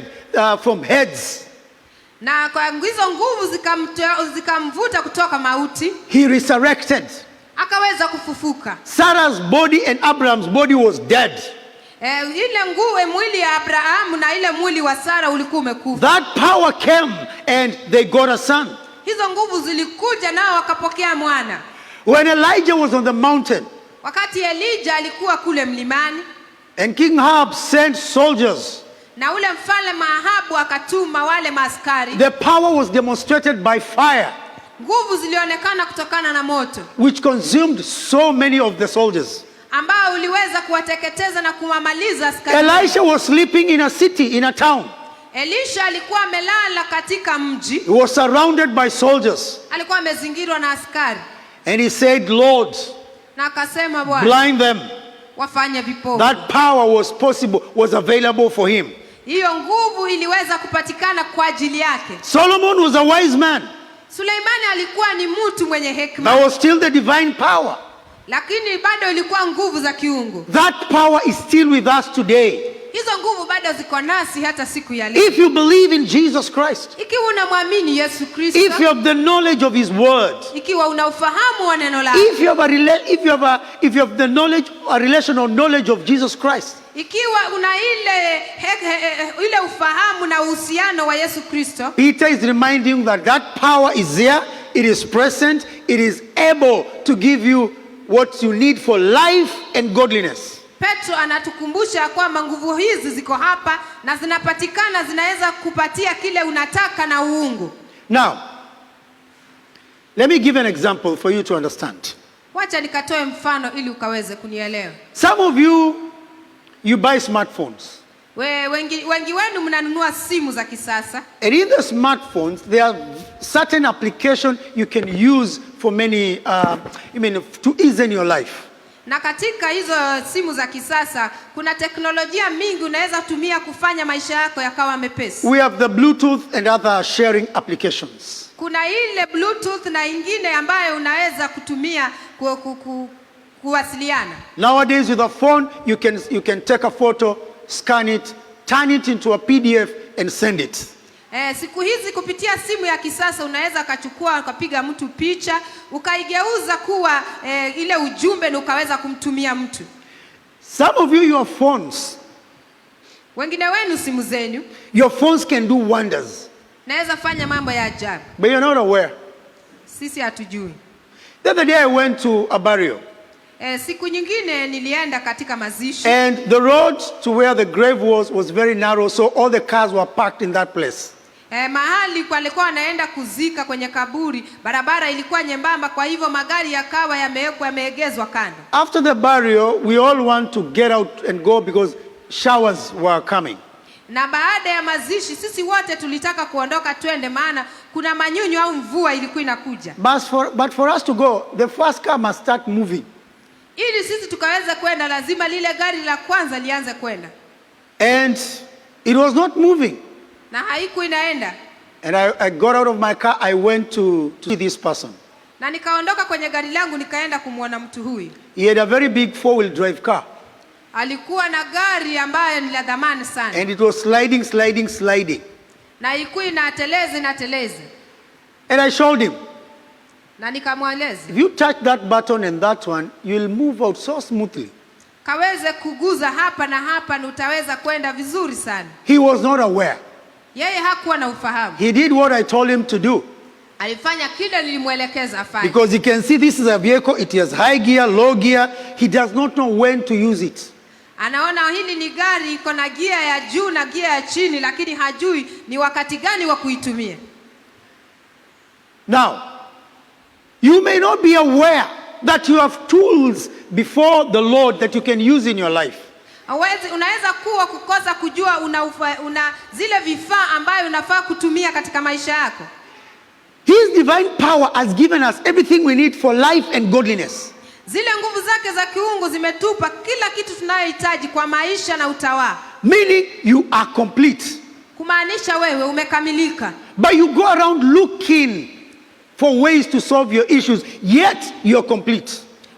from Hades. Na kwa hizo nguvu zikamvuta kutoka mauti. He resurrected. Akaweza kufufuka. Sarah's body and Abraham's body was dead. Ile nguvu, mwili ya Abrahamu na ile mwili wa Sara ulikuwa umekufa. That power came and they got a son. Hizo nguvu zilikuja nao wakapokea mwana. When Elijah was on the mountain Wakati Elija alikuwa kule mlimani and King Ahab sent soldiers, na ule mfalme Ahabu akatuma wale maaskari, the power was demonstrated by fire, nguvu zilionekana kutokana na moto which consumed so many of the soldiers. Ambao uliweza kuwateketeza na kuwamaliza askari. Elisha was sleeping in a city, in a town. Elisha alikuwa amelala katika mji, He was surrounded by soldiers. Alikuwa amezingirwa na askari, And he said, "Lord, na akasema, "Bwana, blind them." wafanye vipofu." That power was possible, was available for him. Hiyo nguvu iliweza kupatikana kwa ajili yake. Solomon was a wise man. Suleimani alikuwa ni mtu mwenye hekima, That was still the divine power. Lakini bado ilikuwa nguvu za kiungu. That power is still with us today. Hizo nguvu bado ziko nasi hata siku ya leo. If you believe in Jesus Christ, Ikiwa unamwamini Yesu Kristo, if you have the knowledge of His word, ikiwa una ufahamu wa neno lake, if you have the knowledge, a relational knowledge of Jesus Christ, ikiwa una ile he, he, he, ile ufahamu na uhusiano wa Yesu Kristo, Peter is reminding you that that power is there, it is present, it is able to give you what you need for life and godliness. Petro anatukumbusha kwamba nguvu hizi ziko hapa na zinapatikana, zinaweza kupatia kile unataka na uungu. Now, let me give an example for you to understand. Wacha nikatoe mfano ili ukaweze kunielewa. Some of you, you buy smartphones. Wengi wenu mnanunua simu za kisasa. And in the smartphones, there are certain applications you can use for many, I mean, to ease in your life. Na katika hizo simu za kisasa kuna teknolojia mingi unaweza tumia kufanya maisha yako yakawa mepesi. We have the Bluetooth and other sharing applications. Kuna ile Bluetooth na ingine ambayo unaweza kutumia kuwasiliana. Nowadays, with a phone, you can take a photo, scan it, turn it into a PDF, and send it. Siku hizi kupitia simu ya kisasa unaweza ukachukua ukapiga mtu picha ukaigeuza kuwa ile ujumbe na ukaweza kumtumia mtu. Some of you, your phones, Wengine wenu simu zenu your phones can do wonders, naweza fanya mambo ya ajabu, but you're not aware. Sisi hatujui. The other day, I went to a burial, Siku nyingine nilienda katika mazishi and the road to where the grave was very narrow, so all the cars were parked in that place. Mahali walikuwa wanaenda kuzika kwenye kaburi, barabara ilikuwa nyembamba, kwa hivyo magari yakawa yamewekwa yameegezwa kando. After the burial, we all want to get out and go because showers were coming. Na baada ya mazishi sisi wote tulitaka kuondoka twende, maana kuna manyunyu au mvua ilikuwa inakuja. But for us to go, the first car must start moving. Ili sisi tukaweze kwenda, lazima lile gari la kwanza lianze kwenda, And it was not moving. Na haikuwa inaenda. And I got out of my car, I went to see this person. Na nikaondoka kwenye gari langu nikaenda kumwona mtu huyu. He had a very big four-wheel drive car. Alikuwa na gari ambayo ni la dhamani sana, And it was sliding, sliding, sliding. Na ilikuwa inateleza inateleza, And I showed him, na nikamweleza "If you touch that button and that one, you'll move out so smoothly." kaweze kuguza hapa na hapa na utaweza kwenda vizuri sana. He was not aware. Yeye hakuwa na ufahamu. He did what I told him to do. Alifanya kile nilimwelekeza afanye. Because he can see this is a vehicle, it has high gear, low gear. He does not know when to use it. Anaona hili ni gari iko na gia ya juu na gia ya chini, lakini hajui ni wakati gani wa kuitumia. Now, you may not be aware that you have tools before the Lord that you can use in your life. Unaweza kuwa kukosa kujua una zile vifaa ambayo unafaa kutumia katika maisha yako. His divine power has given us everything we need for life and godliness. Zile nguvu zake za kiungu zimetupa kila kitu tunayohitaji kwa maisha na utawala. Meaning you are complete. Kumaanisha wewe umekamilika. But you go around looking for for ways to solve your issues, yet you're complete.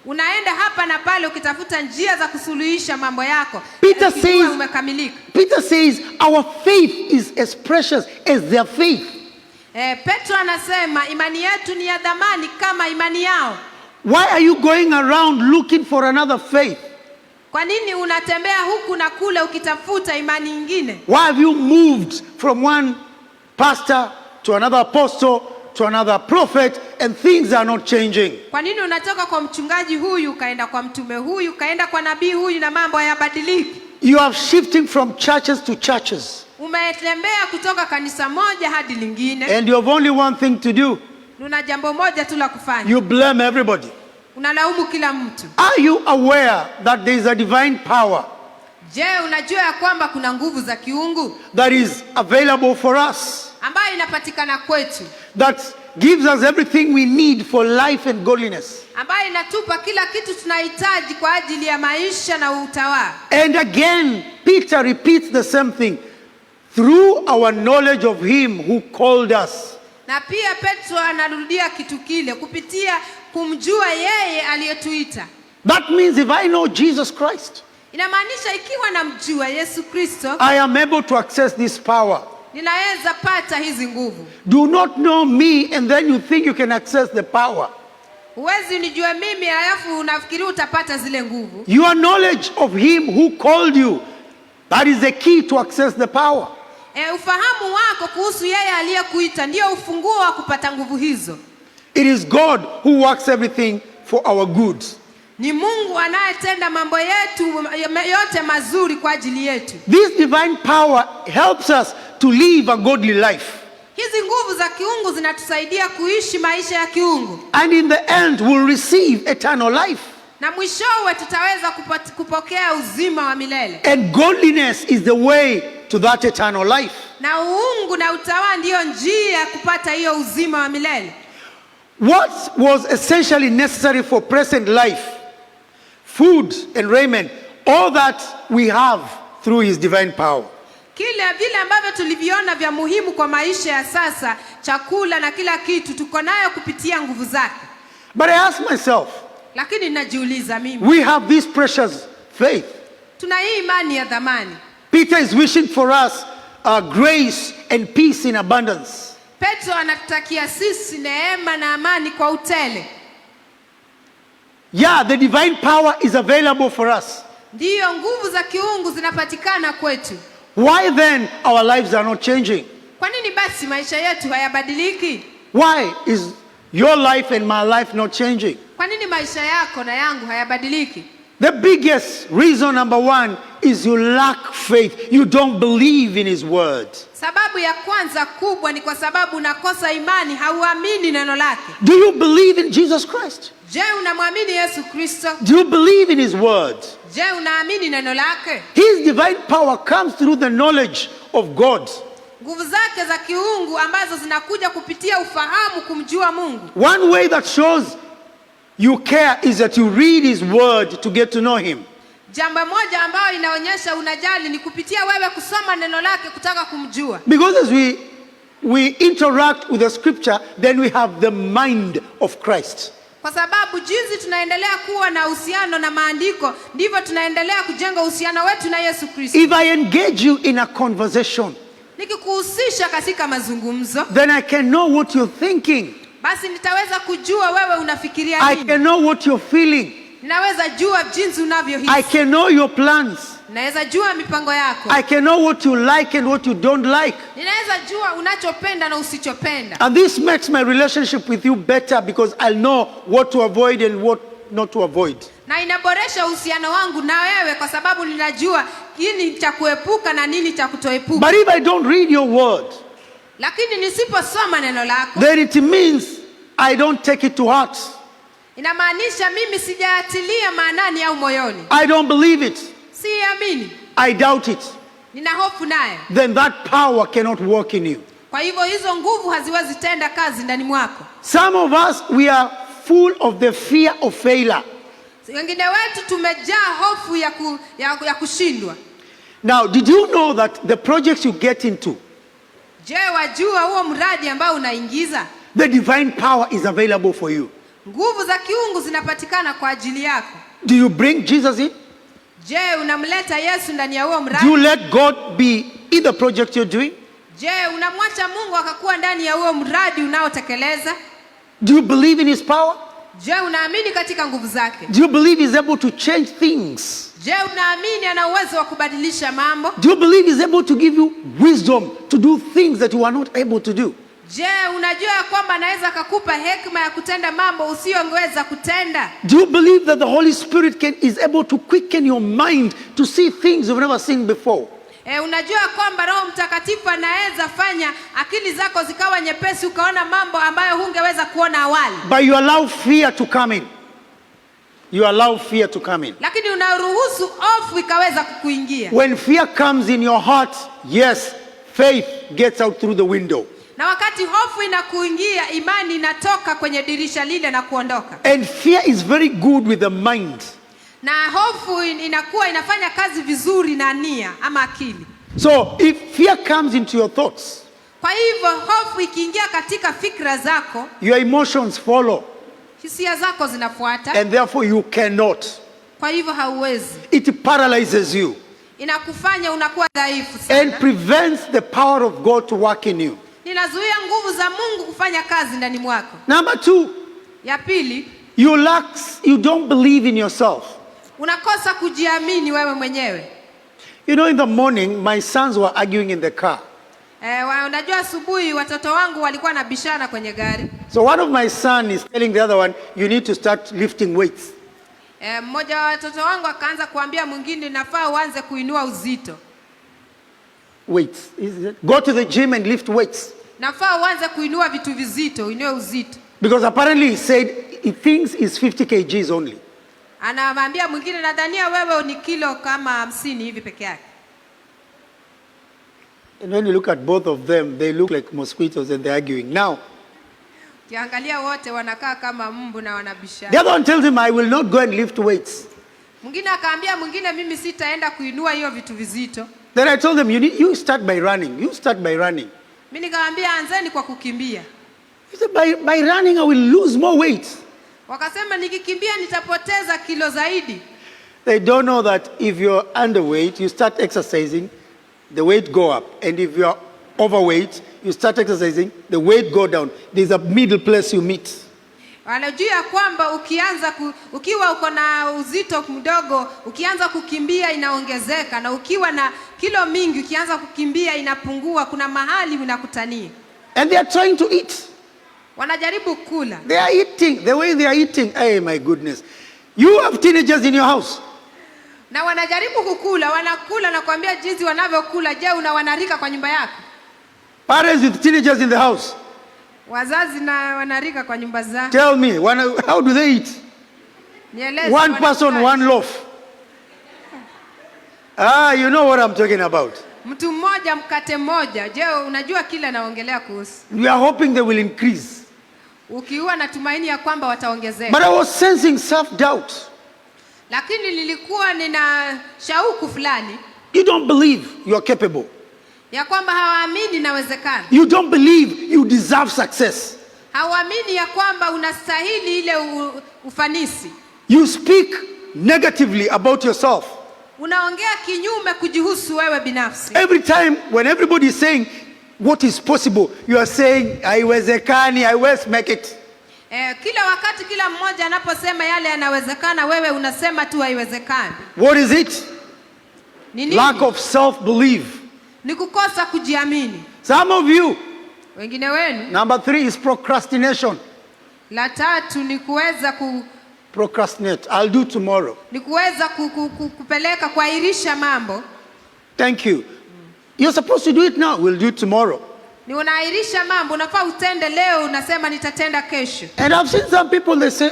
Unaenda hapa na pale ukitafuta njia za kusuluhisha mambo yako, Peter ukijua umekamilika. Peter says our faith is as precious as their faith. Petro anasema imani yetu ni ya dhamani kama imani yao. Why are you going around looking for another faith? Kwa nini unatembea huku na kule ukitafuta imani nyingine? Why have you moved from one pastor to another apostle to another prophet and things are not changing? Kwa nini unatoka kwa mchungaji huyu ukaenda kwa mtume huyu ukaenda kwa nabii huyu na mambo hayabadiliki? You are shifting from churches to churches, Umetembea kutoka kanisa moja hadi lingine. And you have only one thing to do. Una jambo moja tu la kufanya, You blame everybody. Unalaumu kila mtu. Are you aware that there is a divine power Je, unajua ya kwamba kuna nguvu za kiungu that is available for us, ambayo inapatikana kwetu, that gives us everything we need for life and godliness? Ambayo inatupa kila kitu tunahitaji kwa ajili ya maisha na utawala? And again, Peter repeats the same thing: through our knowledge of him who called us. Na pia Petro anarudia kitu kile kupitia kumjua yeye aliyetuita. That means if I know Jesus Christ, Inamaanisha ikiwa namjua Yesu Kristo, I am able to access this power. Ninaweza pata hizi nguvu. Do not know me and then you think you can access the power. Huwezi unijue mimi halafu unafikiri utapata zile nguvu. Your knowledge of him who called you, that is the key to access the power. Ufahamu wako kuhusu yeye aliyekuita ndio ufunguo wa kupata nguvu hizo. It is God who works everything for our good. Ni Mungu anayetenda mambo yetu yote mazuri kwa ajili yetu. This divine power helps us to live a godly life. Hizi nguvu za kiungu zinatusaidia kuishi maisha ya kiungu. And in the end, we'll receive eternal life. Na mwishowe tutaweza kupokea uzima wa milele. And godliness is the way to that eternal life. Na uungu na utawa ndiyo njia ya kupata hiyo uzima wa milele. What was essentially necessary for present life, food and raiment, all that we have through his divine power. Kile vile ambavyo tuliviona vya muhimu kwa maisha ya sasa, chakula na kila kitu tuko nayo kupitia nguvu zake. But I ask myself, Lakini najiuliza mimi, we have this precious faith. Tuna hii imani ya dhamani. Peter is wishing for us grace and peace in abundance. Petro anatutakia sisi neema na amani kwa utele. Yeah, the divine power is available for us. Ndiyo, nguvu za kiungu zinapatikana kwetu. Why then our lives are not changing? Kwa nini basi maisha yetu hayabadiliki? Why is your life and my life not changing? Kwa nini maisha yako na yangu hayabadiliki? The biggest reason, number one, is you lack faith. You don't believe in his word. Sababu ya kwanza kubwa ni kwa sababu unakosa imani, hauamini neno lake. Do you believe in Jesus Christ? Je, unamwamini Yesu Kristo? Do you believe in his word? Je, unaamini neno lake? His divine power comes through the knowledge of God. Nguvu zake za kiungu ambazo zinakuja kupitia ufahamu kumjua Mungu. One way that shows you care is that you read his word to get to know him. Jambo moja ambayo inaonyesha unajali ni kupitia wewe kusoma neno lake kutaka kumjua. Because as we interact with the scripture, then we have the mind of Christ. Kwa sababu jinsi tunaendelea kuwa na uhusiano na maandiko ndivyo tunaendelea kujenga uhusiano wetu na Yesu Kristo. If I engage you in a conversation, Nikikuhusisha katika mazungumzo, then I can know what you're thinking. Basi nitaweza kujua wewe unafikiria I nini. can know what you're feeling. Ninaweza jua jinsi unavyohisi. I can know your plans. Ninaweza jua mipango yako. I can know what you like and what you don't like. Ninaweza jua unachopenda na usichopenda. And this makes my relationship with you better because I'll know what to avoid and what not to avoid. Na inaboresha uhusiano wangu na wewe kwa sababu ninajua nini cha kuepuka na nini cha kutoepuka. But if I don't read your word, Lakini nisiposoma neno lako, then it means I don't take it to heart. Inamaanisha mimi sijaatilia maanani au moyoni. I don't believe it. Siamini. I doubt it. Nina hofu naye. Then that power cannot work in you. Kwa hivyo hizo nguvu haziwezi tenda kazi ndani mwako. Some of us, we are full of the fear of failure. Wengine wetu tumejaa hofu ya kushindwa. Now, did you know that the projects you get into, Je, wajua huo mradi ambao unaingiza? The divine power is available for you. Nguvu za kiungu zinapatikana kwa ajili yako. Do you bring Jesus in? Je, unamleta Yesu ndani ya huo Do mradi? you let God be in the project you're doing? Je, unamwacha Mungu akakuwa ndani ya huo mradi unaotekeleza? Do you believe in his power? Je, unaamini katika nguvu zake? Do you believe he's able to change things? Je, unaamini ana uwezo wa kubadilisha mambo? Do you believe he's able to give you wisdom to do things that you are not able to do? Je, unajua ya kwamba anaweza akakupa hekima ya kutenda mambo usiyoweza kutenda? Do you believe that the Holy Spirit is able to quicken your mind to see things you've never seen before? E, unajua kwamba Roho Mtakatifu anaweza fanya akili zako zikawa nyepesi ukaona mambo ambayo hungeweza kuona awali, But you allow fear to come in. You allow fear to come in. Lakini unaruhusu hofu ikaweza kukuingia. When fear comes in your heart, yes, faith gets out through the window. Na wakati hofu inakuingia, imani inatoka kwenye dirisha lile na kuondoka. And fear is very good with the mind. Na hofu inakuwa inafanya kazi vizuri na nia ama akili. So if fear comes into your thoughts, Kwa hivyo hofu ikiingia katika fikra zako, your emotions follow, hisia zako zinafuata, and therefore you cannot. Kwa hivyo hauwezi. It paralyzes you Inakufanya unakuwa dhaifu and sana. Prevents the power of God to work in you. Inazuia nguvu za Mungu kufanya kazi ndani mwako. Number two, Ya pili, you don't believe in yourself. Unakosa kujiamini wewe mwenyewe. In the morning, my sons were arguing in the car. Eh, unajua asubuhi watoto wangu walikuwa nabishana kwenye gari. So one of my son is telling the other one, "You need to start lifting weights." Eh, mmoja wa watoto wangu akaanza kuambia mwingine nafaa uanze kuinua uzito. Weights. Is it? "Go to the gym and lift weights." Nafaa uanze kuinua vitu vizito, uinue uzito. Because apparently he said he thinks it's 50 kgs only. Anamwambia mwingine nadhania wewe ni kilo kama hamsini hivi peke yake. And when you look at both of them, they look like mosquitoes and they're arguing. Now, Ukiangalia wote wanakaa kama mbu na wanabishana. the other one tells him, "I will not go and lift weights." Mwingine akaambia mwingine mimi sitaenda kuinua hiyo vitu vizito. Then I told them, you start by running. You start by running." Mimi nikamwambia anzeni kwa kukimbia. He said, By running, I will lose more weight." Wakasema nikikimbia nitapoteza kilo zaidi. They don't know that if you're underweight, you start exercising, the weight go up. And if you're overweight, you start exercising, the weight go down. There's a middle place you meet. Wanajua ya kwamba ukiwa uko na uzito mdogo, ukianza kukimbia inaongezeka, na ukiwa na kilo mingi, ukianza kukimbia inapungua. Kuna mahali unakutania. And they are trying to eat. Wanajaribu kula. They are eating. The way they are eating, hey, my goodness. You have teenagers in your house. Na wanajaribu kukula, wanakula na kuambia jinsi wanavyokula. Je, una wanarika kwa nyumba yako? Parents with teenagers in the house. Wazazi na wanarika kwa nyumba zao. Tell me, how do they eat? Nieleze, One person, wanakulaje? one loaf. Ah, you know what I'm talking about. Mtu mmoja mkate mmoja. Je, unajua kile naongelea kuhusu? We are hoping they will increase. Ukiwa na tumaini ya kwamba wataongezeka. But I was sensing self-doubt. Lakini nilikuwa nina shauku fulani You don't believe you are capable. Ya kwamba hawaamini inawezekana. You don't believe you deserve success. Hawaamini ya kwamba unastahili ile ufanisi. You speak negatively about yourself. Unaongea kinyume kujihusu wewe binafsi. Every time when everybody is saying what is possible, you are saying, "Haiwezekani, I will make it." Eh, kila wakati kila mmoja anaposema yale yanawezekana, wewe unasema tu haiwezekani. What is it? Ni nini? Lack of self-belief. Ni kukosa kujiamini. Some of you, Wengine wenu, number three is procrastination. La tatu ni kuweza ku, Procrastinate. "I'll do tomorrow." ni kuweza ku, ku, ku, kupeleka kuahirisha mambo. Thank you. "You're supposed to do it now." "We'll do it tomorrow." Ni unaahirisha mambo, unafaa utende leo, unasema nitatenda kesho. And I've seen some people, they say,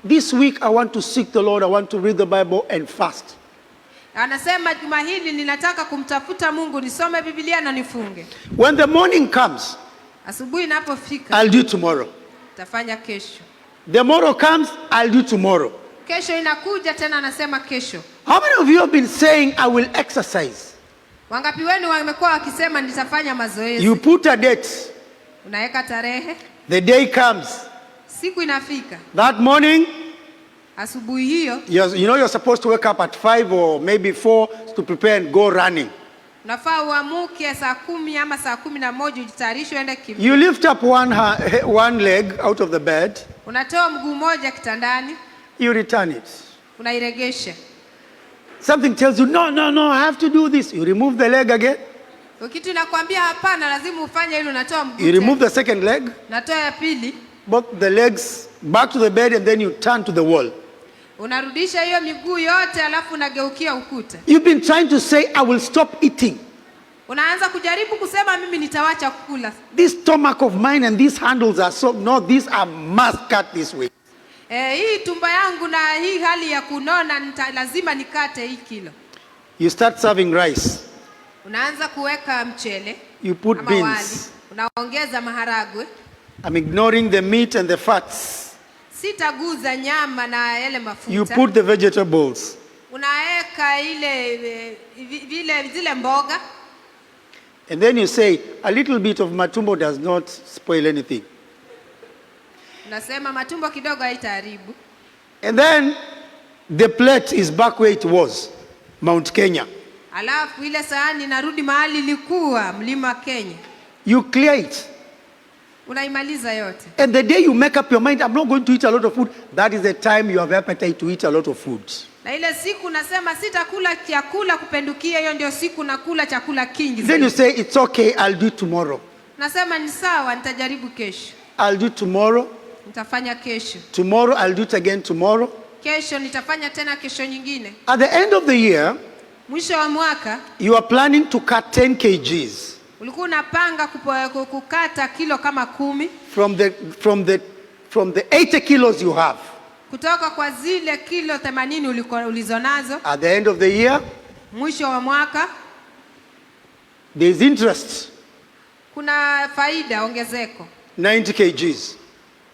"This week I want to seek the Lord, I want to read the Bible and fast." Anasema juma hili ninataka kumtafuta Mungu, nisome Biblia na nifunge. When the morning comes, Asubuhi inapofika, "I'll do it tomorrow." Tafanya kesho. The morrow comes, "I'll do tomorrow." Kesho inakuja tena, anasema kesho. How many of you have been saying, "I will exercise"? Wangapi wenu wamekuwa wakisema nitafanya mazoezi? You put a date. Unaweka tarehe. The day comes. Siku inafika. That morning, Asubuhi hiyo you're supposed to wake up at 5 or maybe 4 to prepare and go running. Unafaa uamuke saa 10 ama saa 11 ujitayarishe uende kimbia. You lift up one leg out of the bed, Unatoa mguu mmoja kitandani, you return it. Unairegesha. Something tells you, "No, no, no, I have to do this." You remove the leg again. Kitu inakwambia hapana, lazima ufanye hili, unatoa mguu You remove tena. the second leg, Unatoa ya pili, both the legs back to the bed, and then you turn to the wall. Unarudisha hiyo miguu yote, alafu unageukia ukuta. You've been trying to say, "I will stop eating." Unaanza kujaribu kusema mimi nitawacha kula. This stomach of mine and these handles are so, no, these I must cut this way. E, hii tumbo yangu na hii hali ya kunona lazima nikate hii kilo. You start serving rice. Unaanza kuweka mchele You put ama wali, beans. Unaongeza maharagwe. I'm ignoring the meat and the fats. Sitaguza nyama na yale You mafuta. put the vegetables. Unaweka ile vile zile mboga. And then you say, "A little bit of matumbo does not spoil anything." Unasema matumbo kidogo haitaharibu. And then the plate is back where it was, Mount Kenya. Alafu ile sahani inarudi mahali ilikuwa, mlima Kenya. You clear it. Unaimaliza yote. And the day you make up your mind, "I'm not going to eat a lot of food," that is the time you have appetite to eat a lot of food. Na ile siku nasema sitakula chakula kupendukia, hiyo ndio siku nakula chakula kingi Then you zaidi. say, "It's okay, I'll do it tomorrow." Nasema ni sawa, nitajaribu kesho. I'll do it tomorrow. Nitafanya kesho. Tomorrow, I'll do it again tomorrow. Kesho nitafanya tena kesho nyingine. At the end of the year, Mwisho wa mwaka you are planning to cut 10 kgs ulikuwa unapanga kukata kilo kama 10 from the 80 kilos you have. Kutoka kwa zile kilo 80 ulizonazo. At the end of the year, Mwisho wa mwaka there's interest, kuna faida ongezeko, 90 kgs.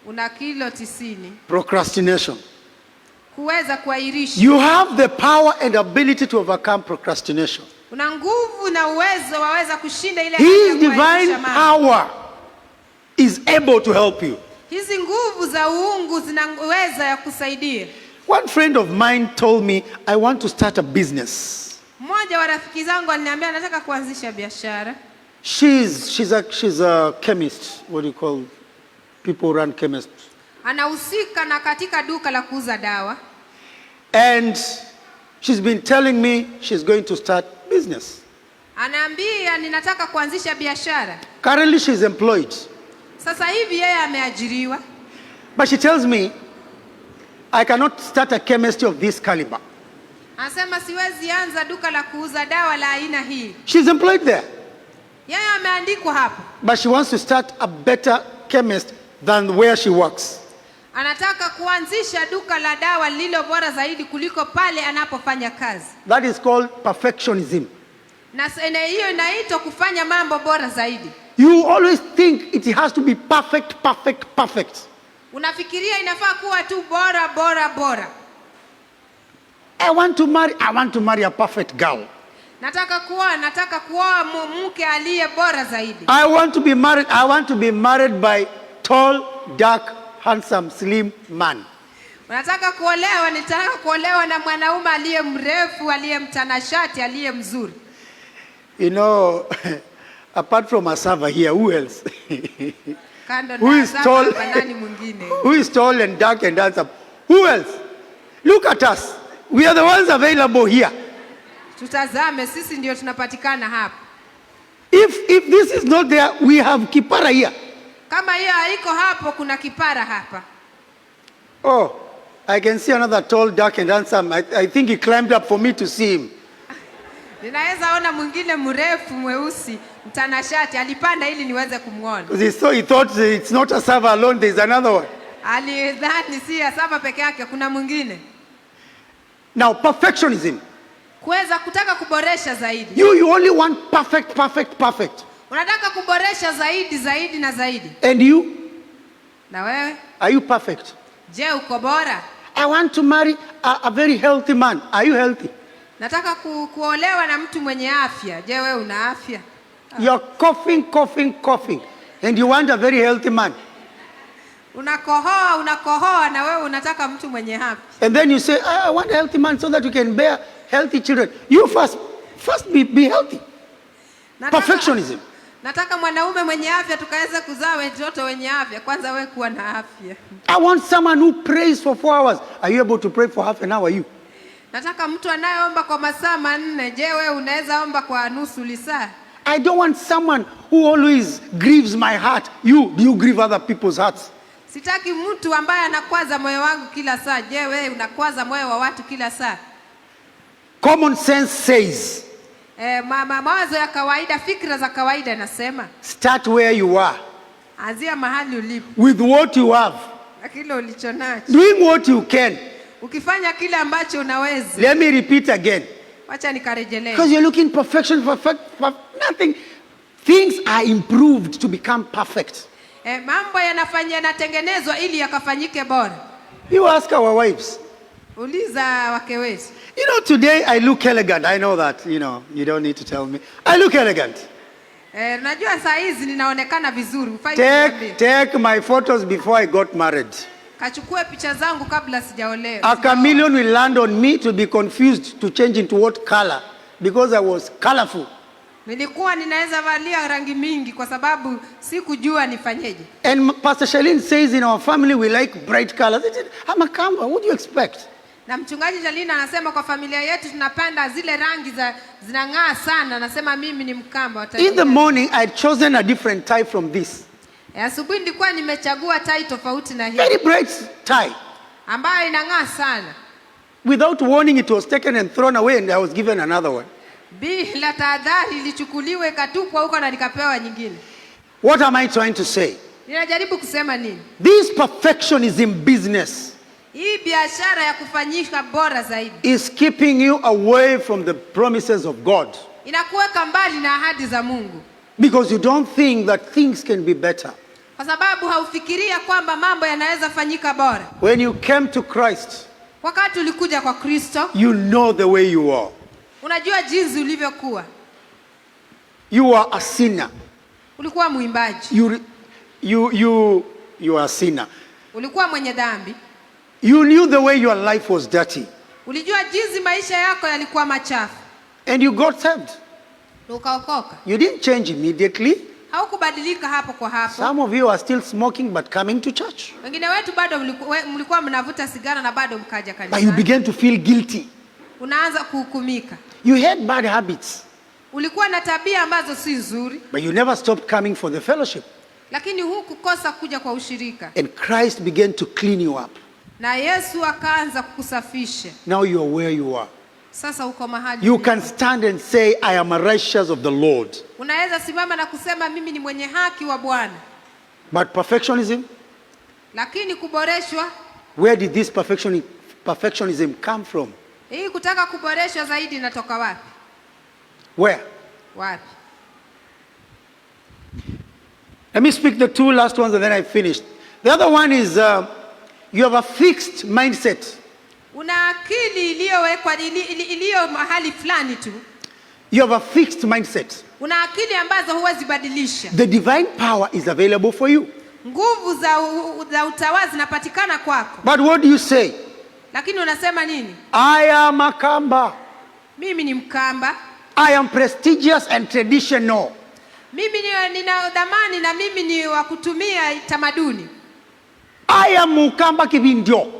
Una kilo 90. Procrastination. Kuweza kuahirisha. You have the power and ability to overcome procrastination. Una nguvu na uwezo waweza kushinda ile hali His ya kuahirisha divine mambo. power is able to help you. Hizi nguvu za uungu zina uweza ya kusaidia. One friend of mine told me, "I want to start a business." Mmoja wa rafiki zangu aliniambia nataka kuanzisha biashara. She's a chemist. What do you call people who run chemists? Anahusika na katika duka la kuuza dawa. And she's been telling me she's going to start business. Anaambia ninataka kuanzisha biashara. Currently, she's employed. Sasa hivi yeye ameajiriwa. But she tells me, "I cannot start a chemistry of this caliber." Anasema siwezi anza duka la kuuza dawa la aina hii. She's employed there. Yeye ameandikwa hapo. But she wants to start a better chemist than where she works. Anataka kuanzisha duka la dawa lililo bora zaidi kuliko pale anapofanya kazi. That is called perfectionism. Na hiyo inaitwa kufanya mambo bora zaidi. You always think it has to be perfect, perfect, perfect. Unafikiria inafaa kuwa tu bora bora bora. I want to marry a perfect girl. Nataka kuoa mke aliye bora zaidi. I want to be married, I want to be married by tall, dark, handsome, slim man. Unataka kuolewa, nitaka kuolewa na mwanaume aliye mrefu, aliye mtanashati, aliye mzuri. Apart from Asava here, who else? Kando Who na is Asava tall? hapa nani mwingine? Who is tall and dark and handsome? Who else? Look at us. We are the ones available here. Tutazame, sisi ndio tunapatikana hapa. If this is not there, we have kipara here. Kama hiyo haiko hapo, kuna kipara hapa. Oh, I can see another tall, dark, and handsome. I think he climbed up for me to see him. Ninaweza ona mwingine mrefu mweusi mtanashati alipanda ili niweze kumwona. Because he thought it's not Asava alone, there's another one. Alidhani si Asava peke yake, kuna mwingine. Now, perfectionism. Kuweza kutaka kuboresha zaidi. You only want perfect, perfect, perfect. Unataka kuboresha zaidi zaidi na zaidi. And you, Na wewe? Are you perfect? Je, uko bora? I want to marry a very healthy man. Are you healthy? Nataka kuolewa na mtu mwenye afya. Je, wewe una afya? You're coughing, coughing, coughing. And you want a very healthy man. Unakohoa, unakohoa na wewe unataka mtu mwenye afya. And then you say, "Ah, I want a healthy man so that you can bear healthy children." You first be healthy. Perfectionism. Nataka mwanaume mwenye afya tukaweze kuzaa watoto wenye afya. Kwanza wewe kuwa na afya. I want someone who prays for 4 hours. Are you able to pray for half an hour? You. Nataka mtu anayeomba kwa masaa 4. Je, wewe unaweza omba kwa nusu lisaa? I don't want someone who always grieves my heart. You, do you grieve other people's hearts? Sitaki mtu ambaye anakwaza moyo wangu kila saa. Je, wewe unakwaza moyo wa watu kila saa? Common sense says E, mawazo ya kawaida, fikra za kawaida nasema start where you are, anzia mahali ulipo with what you have, na kile ulicho nacho, doing what you can. Ukifanya kile ambacho unaweza. Let me repeat again. Wacha nikarejelee. Because you're looking perfection, perfect, nothing. Things are improved to become perfect. E, mambo yanafanya yanatengenezwa ili yakafanyike bora. You ask our wives. Uliza wake wetu. Today I look elegant. I know that, you don't need to tell me. I look elegant. E, unajua saa hizi ninaonekana vizuri. Hufai Take, kuniambia. take my photos before I got married. Kachukue picha zangu kabla sijaolewa. A chameleon will land on me to be confused to change into what color because I was colorful. Nilikuwa ninaweza valia rangi mingi kwa sababu sikujua nifanyeje. And Pastor Charlene says in our family we like bright colors. I'm a Kamba. What do you expect? Na mchungaji Jalina anasema kwa familia yetu tunapenda zile rangi za zinang'aa sana. Anasema mimi ni Mkamba. In the morning, I'd chosen a different tie from this. E, asubuhi nilikuwa nimechagua tai tofauti na hii Very bright tie. Ambayo inang'aa sana. Without warning, it was taken and thrown away, and I was given another one. Bila tahadhari ilichukuliwa ikatupwa huko na nikapewa nyingine. What am I trying to say? Ninajaribu kusema nini? This perfectionism business Hii biashara ya kufanyika bora zaidi is keeping you away from the promises of God inakuweka mbali na ahadi za Mungu, because you don't think that things can be better. Kwa sababu haufikiria kwamba mambo yanaweza fanyika bora. When you came to Christ, Wakati ulikuja kwa Kristo, you know the way you are. Unajua jinsi ulivyokuwa. You are a sinner. Ulikuwa mwimbaji, You are a sinner. Ulikuwa mwenye dhambi, You knew the way your life was dirty. Ulijua jinsi maisha yako yalikuwa machafu, And you got saved. Na ukaokoka. You didn't change immediately. Haukubadilika hapo kwa hapo. Some of you are still smoking but coming to church. Wengine wetu bado mlikuwa mnavuta sigara na bado mkaja But you kanisani. began to feel guilty. Unaanza kuhukumika. You had bad habits, Ulikuwa na tabia ambazo si nzuri, but you never stopped coming for the fellowship. Lakini hukukosa kuja kwa ushirika. And Christ began to clean you up. Na Yesu akaanza kukusafisha. Now you are where you are. Sasa uko mahali You ulipo. can stand and say, "I am a righteous of the Lord." Unaweza simama na kusema mimi ni mwenye haki wa Bwana. But perfectionism, Lakini kuboreshwa, where did this perfectionism come from? Hii kutaka kuboreshwa zaidi inatoka wapi? Where? Wapi? Let me speak the two last ones and then I finish. The other one is you have a fixed mindset. Una akili iliyowekwa iliyo mahali fulani tu. You have a fixed mindset. Una akili ambazo huwezi badilisha. The divine power is available for you. Nguvu za utawala zinapatikana kwako. But what do you say? Lakini unasema nini? I am a Kamba. Mimi ni Mkamba. I am prestigious and traditional. Mimi nina dhamani na mimi ni wa kutumia tamaduni. I am Mukamba Kibindio.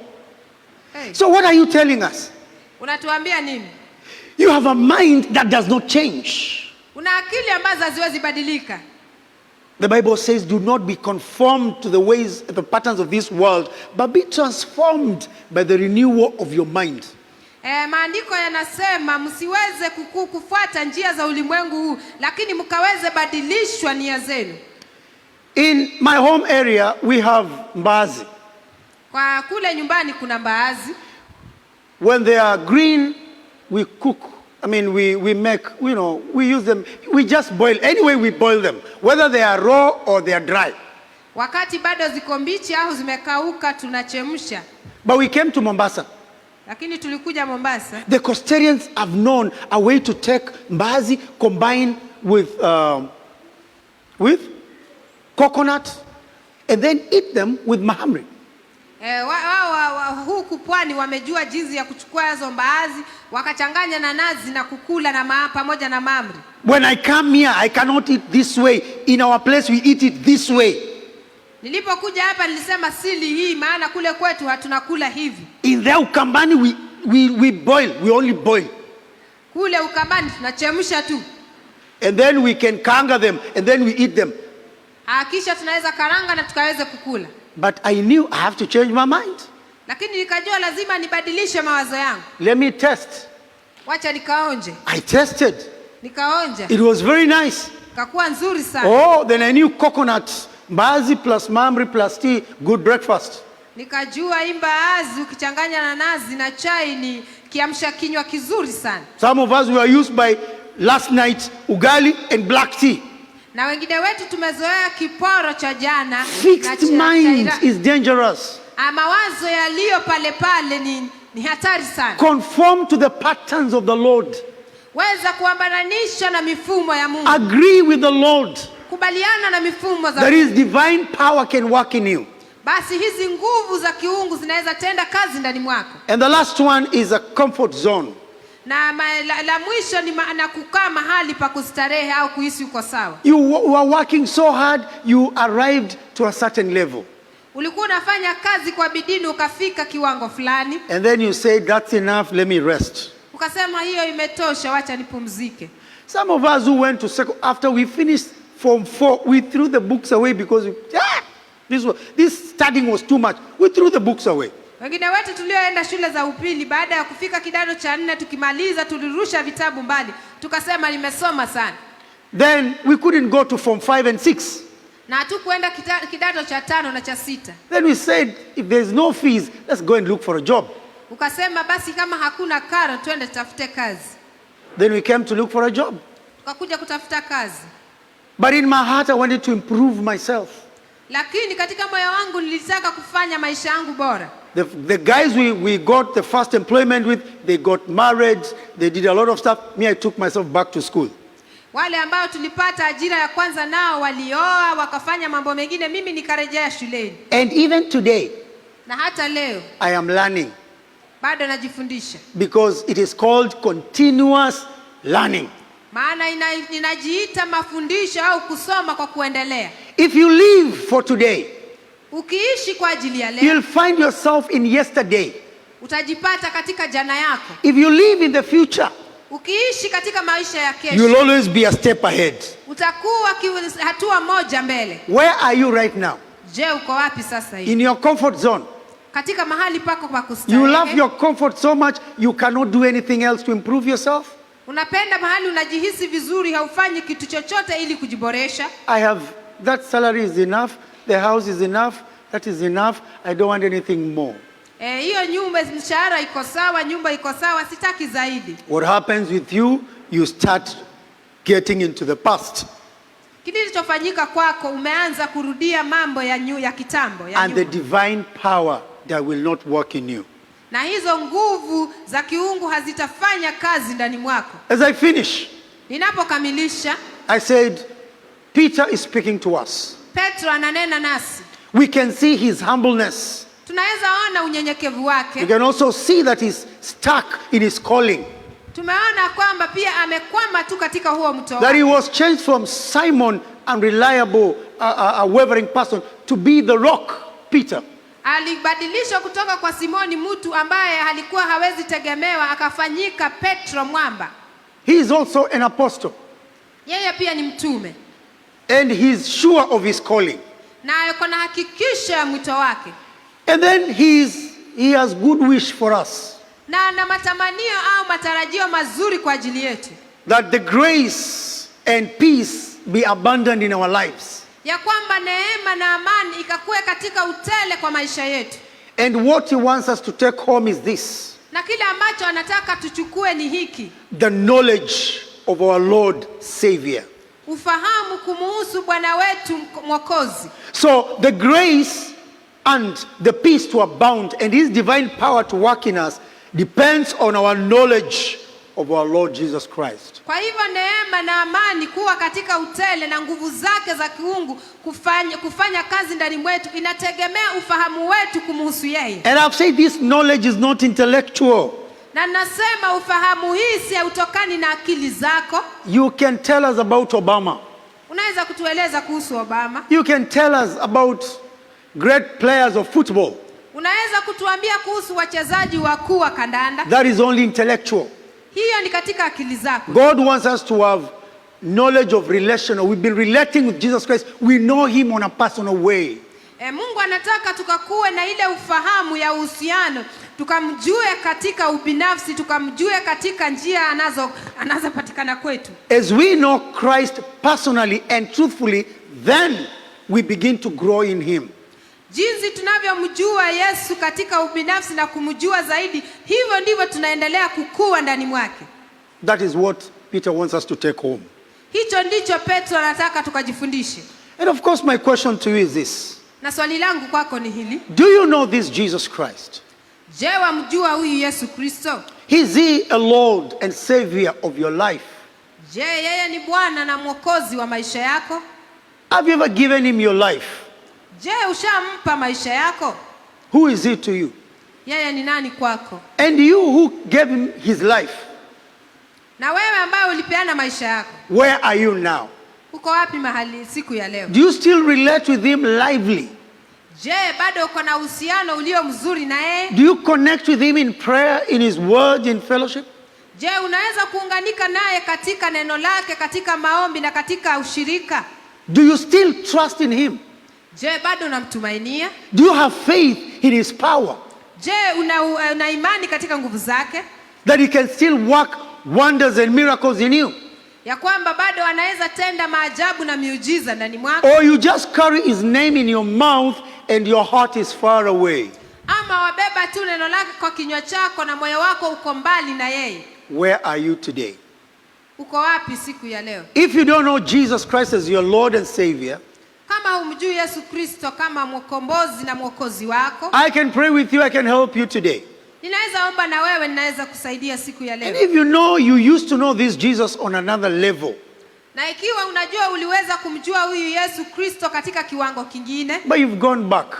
Hey. So what are you telling us? Unatuambia nini? You have a mind that does not change. Una akili ambazo haziwezi badilika. The Bible says, "Do not be conformed to the ways, the patterns of this world, but be transformed by the renewal of your mind." E, maandiko yanasema msiweze kufuata njia za ulimwengu huu, lakini mkaweze badilishwa nia zenu. In my home area, we have mbaazi. Kwa kule nyumbani kuna mbaazi. When they are green, we cook. I mean, we make, we use them. We just boil. Anyway, we boil them, whether they are raw or they are dry. Wakati bado ziko mbichi au zimekauka tunachemsha. But we came to Mombasa. Lakini tulikuja Mombasa. The Coastarians have known a way to take mbaazi combined with coconut, and then eat them with mahamri. E, wa, huku pwani wamejua jinsi ya kuchukua hizo mbaazi wakachanganya na nazi na kukula na pamoja na mahamri. When I come here, I cannot eat this way. In our place, we eat it this way. Nilipokuja hapa nilisema sili hii, maana kule kwetu hatunakula hivi. In there, Ukambani, we boil. We only boil. Kule Ukambani tunachemsha tu. And then we can kanga them, and then we eat them. Ah, kisha tunaweza karanga na tukaweze kukula. But I knew I have to change my mind. Lakini nikajua lazima nibadilishe mawazo yangu. Let me test. Wacha nikaonje. I tested. Nikaonja. It was very nice. Kakuwa nzuri sana. Oh, then I knew coconut, mbaazi plus mahamri plus tea, good breakfast. Nikajua hii mbaazi ukichanganya na nazi na chai ni kiamsha kinywa kizuri sana. Some of us were used by last night ugali and black tea. Na wengine wetu tumezoea kiporo cha jana na Fixed mind is dangerous. Ah, mawazo yaliyo pale pale ni hatari sana. Conform to the patterns of the Lord. Weza kuambatanisha na mifumo ya Mungu. Agree with the Lord. Kubaliana na mifumo za That His divine power can work in you. Basi hizi nguvu za kiungu zinaweza tenda kazi ndani mwako. And the last one is a comfort zone. Na la mwisho ni na kukaa mahali pa kustarehe au kuhisi uko sawa. You were working so hard, you arrived to a certain level. Ulikuwa unafanya kazi kwa bidii na ukafika kiwango fulani. And then you say, "That's enough, let me rest." Ukasema hiyo imetosha, wacha nipumzike. Some of us who went to second, after we finished Form 4, we threw the books away because this studying was too much. We threw the books away. Wengine wetu tulioenda shule za upili, baada ya kufika kidato cha nne tukimaliza, tulirusha vitabu mbali, tukasema nimesoma sana. Then we couldn't go to Form 5 and 6. Na hatukuenda kidato cha tano na cha sita. Then we said, if there's no fees, let's go and look for a job. Ukasema basi kama hakuna karo twende tutafute kazi. Then we came to look for a job. Tukakuja kutafuta kazi. But in my heart, I wanted to improve myself. Lakini katika moyo wangu nilitaka kufanya maisha yangu bora. The guys we got the first employment with, they got married, they did a lot of stuff. Me, I took myself back to school. Wale ambao tulipata ajira ya kwanza nao walioa wakafanya mambo mengine, mimi nikarejea shuleni. And even today, Na hata leo I am learning bado najifundisha, because it is called continuous learning. Maana inajiita mafundisho au kusoma kwa kuendelea. If you live for today, Ukiishi kwa ajili ya leo, you'll find yourself in yesterday. Utajipata katika jana yako. If you live in the future, Ukiishi katika maisha ya kesho, you'll always be a step ahead. Utakuwa hatua moja mbele. Where are you right now? Je, uko wapi sasa hivi? In your comfort zone. Katika mahali pako pa You kustarehe. love your comfort so much you cannot do anything else to improve yourself. Unapenda mahali unajihisi vizuri, haufanyi kitu chochote ili kujiboresha. I have that salary is enough, the house is enough, that is enough. I don't want anything more. Hiyo nyumba, mshahara iko sawa, nyumba iko sawa, sitaki zaidi. What happens with you, you start getting into the past. Kilichofanyika kwako, umeanza kurudia mambo ya kitambo, ya And the nyuma. Divine power that will not work in you. Na hizo nguvu za kiungu hazitafanya kazi ndani mwako. As I finish, Ninapokamilisha, I said, Peter is speaking to us. Petro ananena nasi. We can see his humbleness. Tunaweza ona unyenyekevu We wake. can also see that he's stuck in his calling. Tumeona kwamba pia amekwama tu katika huo mwito That he wake. was changed from Simon, unreliable, a wavering person, to be the rock, Peter. Alibadilishwa kutoka kwa Simoni mtu ambaye alikuwa hawezi tegemewa akafanyika Petro mwamba. He is also an apostle, Yeye pia ni mtume and he's sure of his calling. Na yuko na hakikisho ya mwito wake. And then he has good wish for us Na ana matamanio au matarajio mazuri kwa ajili yetu, that the grace and peace be abundant in our lives. Ya kwamba neema na amani ikakuwe katika utele kwa maisha yetu. And what he wants us to take home is this: Na kile ambacho anataka tuchukue ni hiki: the knowledge of our Lord Savior. Ufahamu kumuhusu Bwana wetu Mwokozi. So the grace and the peace to abound and his divine power to work in us depends on our knowledge of of our Lord Jesus Christ. Kwa hivyo neema na amani kuwa katika utele na nguvu zake za kiungu kufanya kazi ndani mwetu inategemea ufahamu wetu kumhusu yeye. And I've said this knowledge is not intellectual. Na nasema ufahamu hii si hautokani na akili zako. You can tell us about Obama. Unaweza kutueleza kuhusu Obama. You can tell us about great players of football. Unaweza kutuambia kuhusu wachezaji wakuu wa kandanda. That is only intellectual. Hiyo ni katika akili zako. God wants us to have knowledge of relational. We've been relating with Jesus Christ. We know him on a personal way. Mungu anataka tukakuwe na ile ufahamu ya uhusiano, tukamjue katika ubinafsi, tukamjue katika njia anazopatikana kwetu. As we know Christ personally and truthfully, then we begin to grow in him. Jinsi tunavyomjua Yesu katika ubinafsi na kumjua zaidi, hivyo ndivyo tunaendelea kukua ndani mwake. That is what Peter wants us to take home. Hicho ndicho Petro anataka tukajifundishe. And of course, my question to you is this. Na swali langu kwako ni hili. Do you know this Jesus Christ? Je, wamjua huyu Yesu Kristo? Is he a Lord and Savior of your life? Je, yeye ni Bwana na Mwokozi wa maisha yako? Have you ever given him your life? Je, ushampa maisha yako? Who is he to you? Yeye ni nani kwako? And you who gave him his life, Na wewe ambaye ulipeana maisha yako, where are you now? uko wapi mahali siku ya leo? Do you still relate with him lively? Je, bado uko na uhusiano ulio mzuri na yeye? Do you connect with him in prayer, in his word, in fellowship? Je, unaweza kuunganika naye katika neno lake, katika maombi na katika ushirika? Do you still trust in him? Je, bado unamtumainia? Do you have faith in his power? Je, una imani katika nguvu zake? That he can still work wonders and miracles in you? Ya kwamba bado anaweza tenda maajabu na miujiza ndani mwako? Or you just carry his name in your mouth and your heart is far away? Ama wabeba tu neno lake kwa kinywa chako na moyo wako uko mbali na yeye? Where are you today? Uko wapi siku ya leo? If you don't know Jesus Christ as your Lord and Savior, Kama humjui Yesu Kristo kama mwokombozi na mwokozi wako, I can pray with you, I can help you today. Ninaweza omba na wewe, ninaweza kusaidia siku ya And leo. if you know you used to know this Jesus on another level, Na ikiwa unajua uliweza kumjua huyu Yesu Kristo katika kiwango kingine, but you've gone back,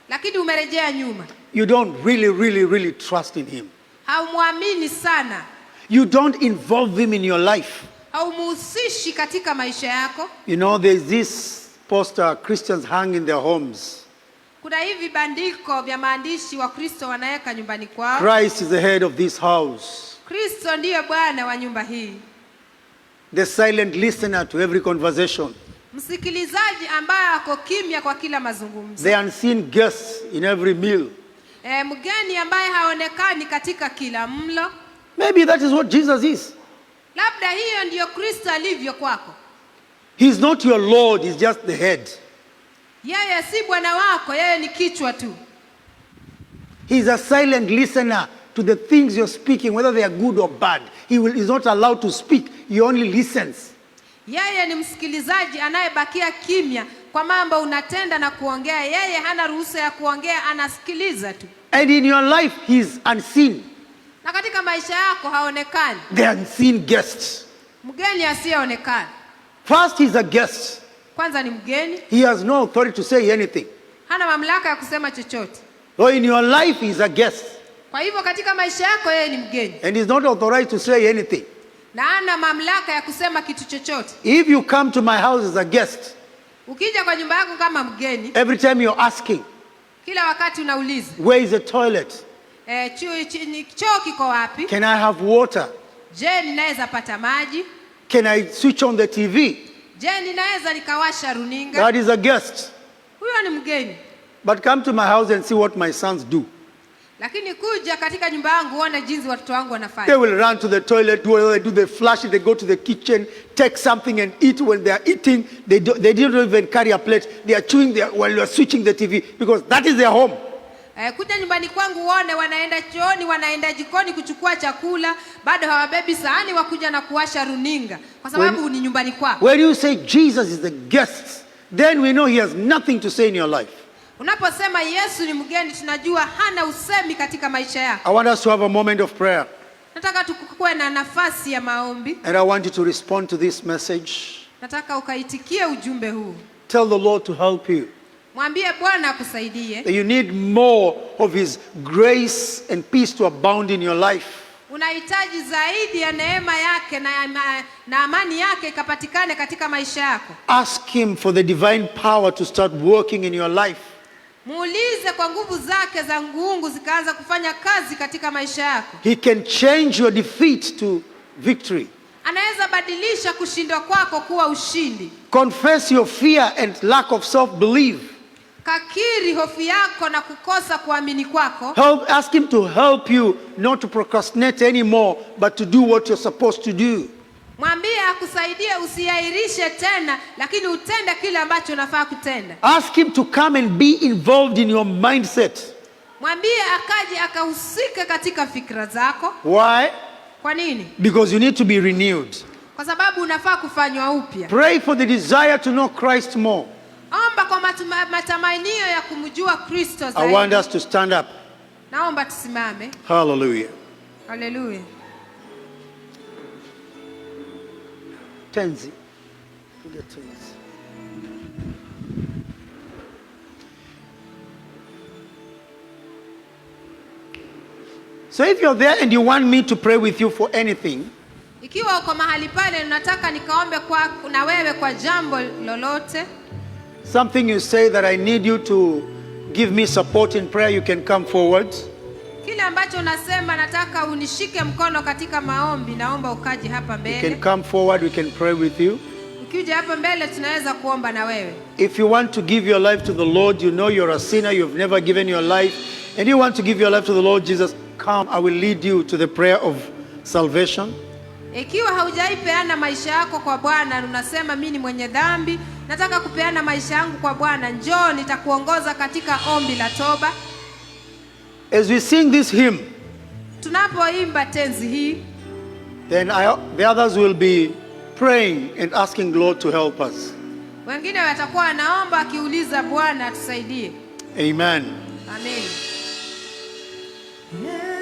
lakini umerejea nyuma, you don't really, really, really trust in him. Haumwamini sana, You don't involve him in your life. Haumuhusishi katika maisha yako. There's this poster Christians hang in their homes. Kuna hivi bandiko vya maandishi wa Kristo wanaweka nyumbani kwao. Christ is the head of this house. Kristo ndiye Bwana wa nyumba hii. The silent listener to every conversation. Msikilizaji ambaye ako kimya kwa kila mazungumzo. The unseen guest in every meal. Mgeni ambaye haonekani katika kila mlo. Maybe that is what Jesus is. Labda hiyo ndiyo Kristo alivyo kwako. He's not your Lord, he's just the head. Yeye si Bwana wako, yeye ni kichwa tu. He's a silent listener to the things you're speaking, whether they are good or bad. He is not allowed to speak. He only listens. Yeye ni msikilizaji anayebakia kimya kwa mambo unatenda na kuongea. Yeye hana ruhusa ya kuongea, anasikiliza tu. And in your life, he's unseen. Na katika maisha yako haonekani. The unseen guest. Mgeni asiyeonekana. First, he's a guest. Kwanza ni mgeni. He has no authority to say anything. Hana mamlaka ya kusema chochote. So in your life, he's a guest. Kwa hivyo katika maisha yako yeye ni mgeni. And he's not authorized to say anything. Na hana mamlaka ya kusema kitu chochote. If you come to my house as a guest, Ukija kwa nyumba yako kama mgeni, every time you're asking, kila wakati unauliza, where is the toilet? Choo kiko wapi? Can I have water? Je, ninaweza pata maji? Can I switch on the TV? Je, ninaweza nikawasha runinga? That is a guest. Huyo ni mgeni. But come to my house and see what my sons do. Lakini kuja katika nyumba yangu uone jinsi watoto wangu wanafanya. They will run to the toilet, do whatever they do, they flush it, they go to the kitchen, take something and eat. When they are eating, they don't even carry a plate. They are chewing while you are switching the TV because that is their home. Kuja nyumbani kwangu uone wanaenda chooni, wanaenda jikoni kuchukua chakula, bado hawabebi sahani, wakuja na kuwasha runinga kwa sababu ni nyumbani kwao. When you say Jesus is the guest, then we know he has nothing to say in your life. Unaposema Yesu ni mgeni, tunajua hana usemi katika maisha yako. I want us to have a moment of prayer. Nataka tukuwe na nafasi ya maombi. And I want you to respond to this message. Nataka ukaitikie ujumbe huu. Tell the Lord to help you. Mwambie Bwana akusaidie. That you need more of His grace and peace to abound in your life. Unahitaji zaidi ya neema yake na amani yake ikapatikane katika maisha yako. Ask Him for the divine power to start working in your life. Muulize kwa nguvu zake za nguungu zikaanza kufanya kazi katika maisha yako. He can change your defeat to victory. Anaweza badilisha kushindwa kwako kuwa ushindi. Confess your fear and lack of self belief. Kakiri hofu yako na kukosa kuamini kwako. Ask Him to help you not to procrastinate anymore, but to do what you're supposed to do. Mwambie akusaidie usiahirishe tena, lakini utende kile ambacho unafaa kutenda. Ask Him to come and be involved in your mindset. Mwambie akaje akahusike katika fikra zako. Why? Kwa nini? Because you need to be renewed. Kwa sababu unafaa kufanywa upya. Pray for the desire to know Christ more. Omba kwa matamanio ya kumjua Kristo I want zaidi. us to stand up. Naomba tusimame. Hallelujah. Haleluya. Tenzi. Piga tenzi. So if you're there and you want me to pray with you for anything, Ikiwa uko mahali pale unataka nikaombe kwa na wewe kwa jambo lolote, something you say that I need you to give me support in prayer, you can come forward. Kile ambacho unasema nataka unishike mkono katika maombi, naomba ukaje hapa You can mbele. come forward, we can pray with you. Ukija hapa mbele tunaweza kuomba na wewe. If you want to give your life to the Lord, you know you're a sinner, you've never given your life, and you want to give your life to the Lord Jesus, come, I will lead you to the prayer of salvation. Ikiwa haujaipeana maisha yako kwa Bwana, unasema mimi ni mwenye dhambi, nataka kupeana maisha yangu kwa Bwana, njoo nitakuongoza katika ombi la toba. As we sing this hymn, Tunapoimba tenzi hii, then the others will be praying and asking Lord to help us. Wengine watakuwa wanaomba akiuliza Bwana atusaidie. Amen. Amen. Yeah.